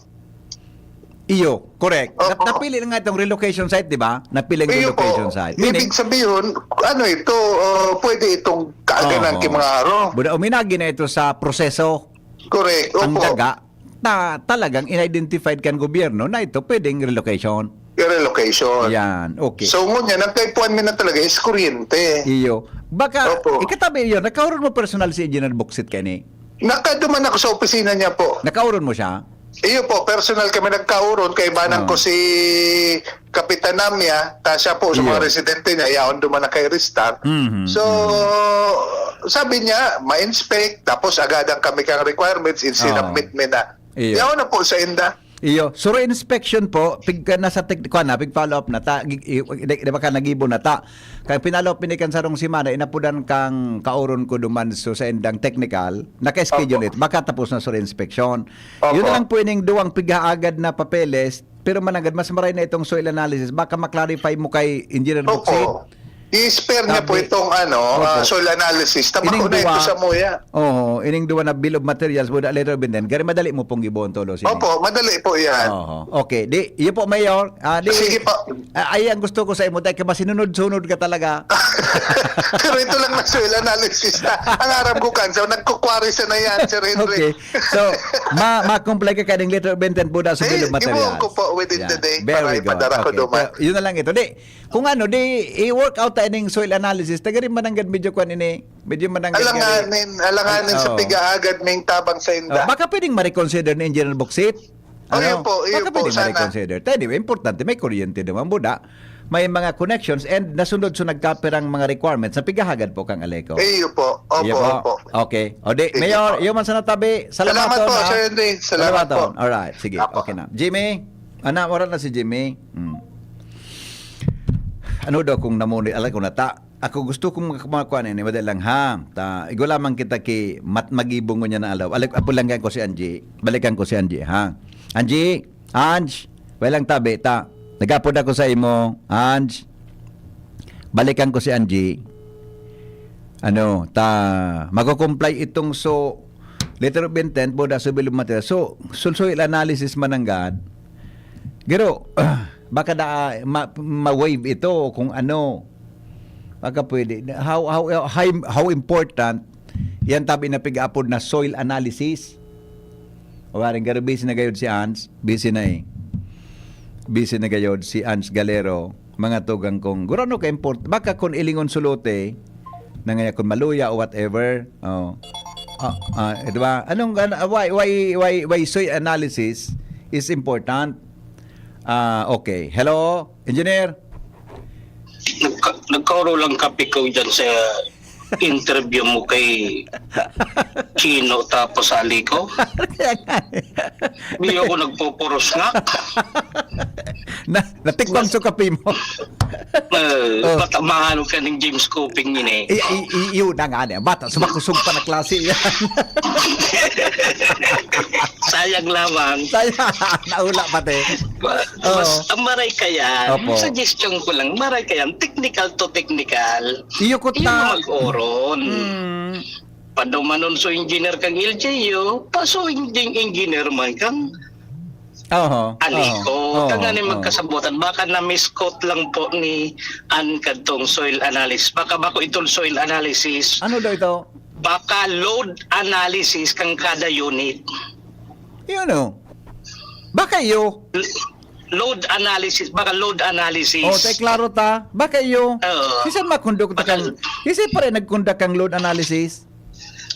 Iyo, correct. Nap-, Opo. napili na nga itong relocation site, di ba? Napili ang Iyo po. relocation site. Meaning, Ibig sabihin, ano ito, uh, pwede itong kaaganan Oho. kay mga harong. Buda, uminagi na ito sa proseso. Correct. Ang Opo. daga, ta-, talagang in-identified kan gobyerno na ito pwedeng relocation. Relocation. Yan, okay. So, ngunyan, ang kaipuhan mi na talaga is kuryente. Iyo. Baka, Opo. ikatabi yun, nakaoron mo personal si Engineer Buksit kani? Nakaduman ako sa opisina niya po. Nakaoron mo siya? Iyo po, personal kami nagkaoron. Kaibanan Ah. ko si Kapitan Namya, ta siya po sa mga Iyo. residente niya, yaon duman na kay Ristar. Mhm, So, mhm. sabi niya, ma-inspect, tapos agadan kami kang requirements, in Ah. sinubmit mi na. Iyo. Yaon na po sa inda. Iyo. So, re-inspection po, pig, nasa tech, kuwan na, pig follow up na ta, gi-, i-, di, di ba ka nagibo na ta? Kaya pinalo pinikan sarong semana, inapudan kang kaoron ko duman so sa indang technical, naka-schedule Opo. it, baka tapos na sa inspection. Opo. Yun na lang po ining duwang pighaagad na papeles, pero mananggad, mas maray na itong soil analysis, baka ma-clarify mo kay Engineer Opo. Buksit. I-spare niya po Tabi. itong, ano, Opo. ah, soil analysis. Tabako Ining na ito duwa. sa muya. Oo, ining duwa na bill of materials, buda letter of intent. Gari madali mo pong gibohon, Tolo, sini. Opo, madali po yan. Oo. Okay, di, iyo po, Mayor. Ah, di, Sige po. ah, ay, ang gusto ko sa imo, dahil ka masinunod-sunod ka talaga. Pero ito lang na soil analysis na. Ang aram ko, kansa, nagkukwari siya na yan, Sir Henry. Okay. So, ma-, ma-comply ka kaning letter of intent po na sa Eh, bill of materials. ibuhon ko po within the Yeah. day Very para good. ipadara ko Okay. duman. So, yun na lang ito. Di, kung ano, di, i-work out ta ining soil analysis. Taga rin mananggad medyo kwan ini. Medyo mananggad nga rin. Alanganin, alanganin Ay, sa oo. pigaagad ming tabang sa inda. Oh, baka pwedeng ma-reconsider ni Engineer Buksit? Ayun Ano? po, ayun Baka po, pwedeng sana. ma-reconsider. Anyway, importante, may kuryente naman, buda. May mga connections and nasunod sa nagkapirang mga requirements na pigahagad po kang Aleco. Iyo po. Opo, Iyo po. opo. Okay. O di, Sige Mayor, po. iyo man sa natabi. Salamat Salamat po, ha? Sir Henry. Salamat Salamat po. Alright, sige. Apo. Okay na. Jimmy? Ana, wala na si Jimmy. Hmm. Ano daw kung namuni-, alam ko na ta. Ako gusto kong mak-, makuha na ini, madali lang, ha. Ta, igwa lamang kita ki mat-, magibong niya na alaw. Alik-, apo lang ko si Angie. Balikan ko si Angie, ha. Angie, Ange, walang tabi, ta. Nagapod ako sa imo, Ange. Balikan ko si Angie. Ano, ta, magko-comply itong so, letter of intent, boda sa bill of material. So, sulsoy analysis mananggad. Pero, baka da, ma-, ma-waive ito kung ano. Baka pwede. How, how, how, how important yan tabi na pig-apod na soil analysis? O, waring garo, busy na gayod si Ans. Busy na eh. Busy na gayod si Ans Galero. Mga tugang kong, gurano ka import-, baka kung ilingon sulote, na nga kung maluya o whatever. Oh. Ah, ah, di ba? Anong, ano, why, why, why, why soil analysis is important? Ah, okay. Hello, engineer? Nagka-, nagkauro lang kape ko dyan sa interview mo kay Chino tapos sa Aliko. Kaya nga eh. Di ako nagpupurusngak. Na, natikbang sa kape mo. Eh, Oh. Bata mahalo ka ng James Coping yun eh. I, i, i, yun na nga niya. Bata, sumakusog pa na klase yan. Sayang lamang. Sayang. Naula pati. Mas, Oo. Ang maray kaya, Opo. Suggestion ko lang, maray kaya, technical to technical. Iyo ko Iyo ta- mag-oron. Mm. Padumanon so engineer kang L G U, paso engineer man kang Oho. Aliko. Oho. Tanganing Oho. magkasabutan. Baka na-misquote lang po ni Ann kadtong soil analysis. Baka bako itong soil analysis. Ano daw ito? Baka load analysis kan kada unit. Yun o. Baka iyo. Load analysis. Baka load analysis. O, tay klaro ta. Baka iyo. Oo. Sisay makondukta kang, sisay pa rin nagkondak kang load analysis?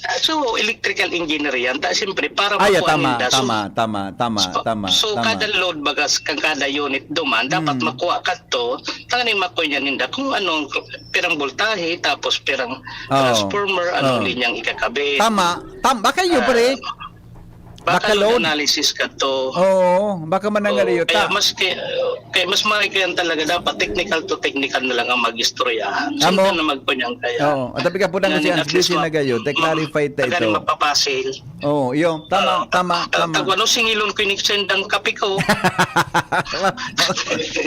Ah, so, electrical engineer yan. Ta, siyempre, para Ay, makuha tama, ninda. So, tama, tama, tama, so, tama, so tama. kada load baga kan kada unit duman, dapat Mm. makuha kadto, tanganing makuha niya ninda kung anong pirang voltahe, tapos pirang Oo. transformer, ano Oo. linyang ikakabit. Tama, tama. Baka iyo pa rin. Baka Baka load load. analysis kadto. Oo, baka mananggad Oo, iyo kaya ta. mas kaya, kaya mas maray ko yan talaga, dapat technical to technical na lang ang mag-istoryahan. Amo. Sino na magpanyang kaya? Oo, at tabi ka po na Ngayon, si at Hans, least busy ma- na gayo. Tay ma- clarify ta tagarin ito. Mapapasil. Oo, iyo. Tama, Oo. tama, Ta- tama. Tag-, ano, singilon ko yung sendang kape ko.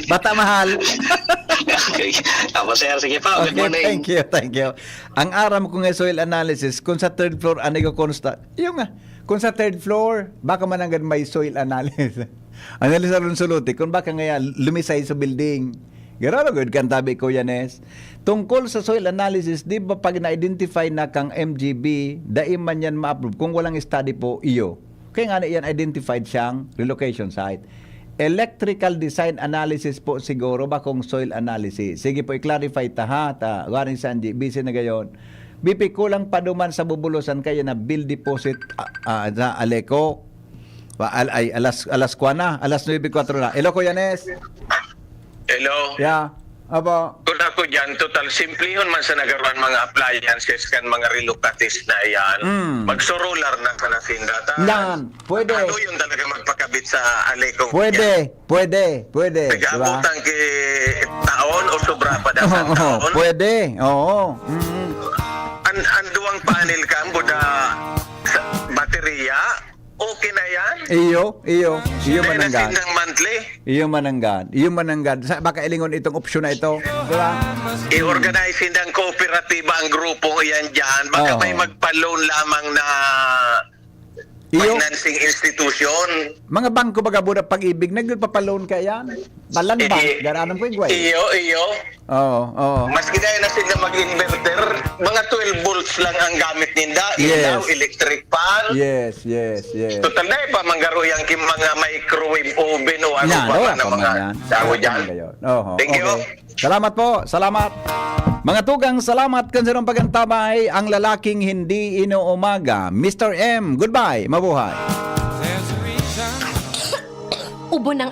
Bata mahal. Okay. Tapos, sir, sige pa. Good Okay, morning. thank you, thank you. Ang aram ko nga soil analysis, kung sa third floor, ano ko konsta? Yung nga, kung sa third floor, baka mananggad may soil analysis. Analysis aron suluti, kung baka nga lumisay sa building. Garo na gud kan tabi, Kuya Nes. Tungkol sa soil analysis, di ba pag na-identify na kang M G B, dai man yan ma-approve kung walang study po iyo. Kaya nga na yan identified siyang relocation site. Electrical design analysis po siguro, bakong soil analysis. Sige po, i-clarify ta ha. Ta, ganing sa Angie, busy na gayon. B P, kulang pa duman sa Bubulosan kaya na bill deposit ah, ah, sa Aleco. Wa- al- ay, alas, alas kwa na, alas nuebe kwatro na. Hello, Kuya Nes. Hello. Yeah. Aba. Kung ako dyan, total, simplihon man sa nagaruan mga appliances kan mga relocates na yan. Mm. Magsurular na sa nasindatan. Yan. Pwede. Ano yung talaga magpakabit sa Aleco? Pwede. Pwede. Pwede. Diba? Nag-aabutang ki taon o sobra pa daw Oo, sa taon? Pwede. Oo. Mm. An, an duwang panel ka, buda sa baterya, okay na yan? Iyo, iyo, iyo Dahil mananggad. nasindang monthly. Iyo mananggad. Iyo mananggad. Sa baka ilingon itong opsyon na ito. Diba? I-organize sindang kooperatiba ang grupong iyan dyan. Baka Oo. May magpa-loan lamang na Iyo, financing institution. mga bangko baga buda pag-ibig, nagpapaloan ka yan. Balan bank, Eh, garanon po igway. Iyo, iyo. Oo, oo. Maski dahil na sila mag-inverter, mga twelve volts lang ang gamit ninda. Yes. Ilaw, electric fan. Yes, yes, yes. Total na pa, manggaroy ang kim-, mga microwave oven o ano Yan, pa wala man na pa man mga yan. tao Wala pa dyan. man gayon. Oho, Thank you. okay. Salamat po. Salamat. Mga tugang, salamat kan sarong pagantabay. Ang lalaking hindi inuumaga. Mister M, goodbye. Mabuhay. Ubo ng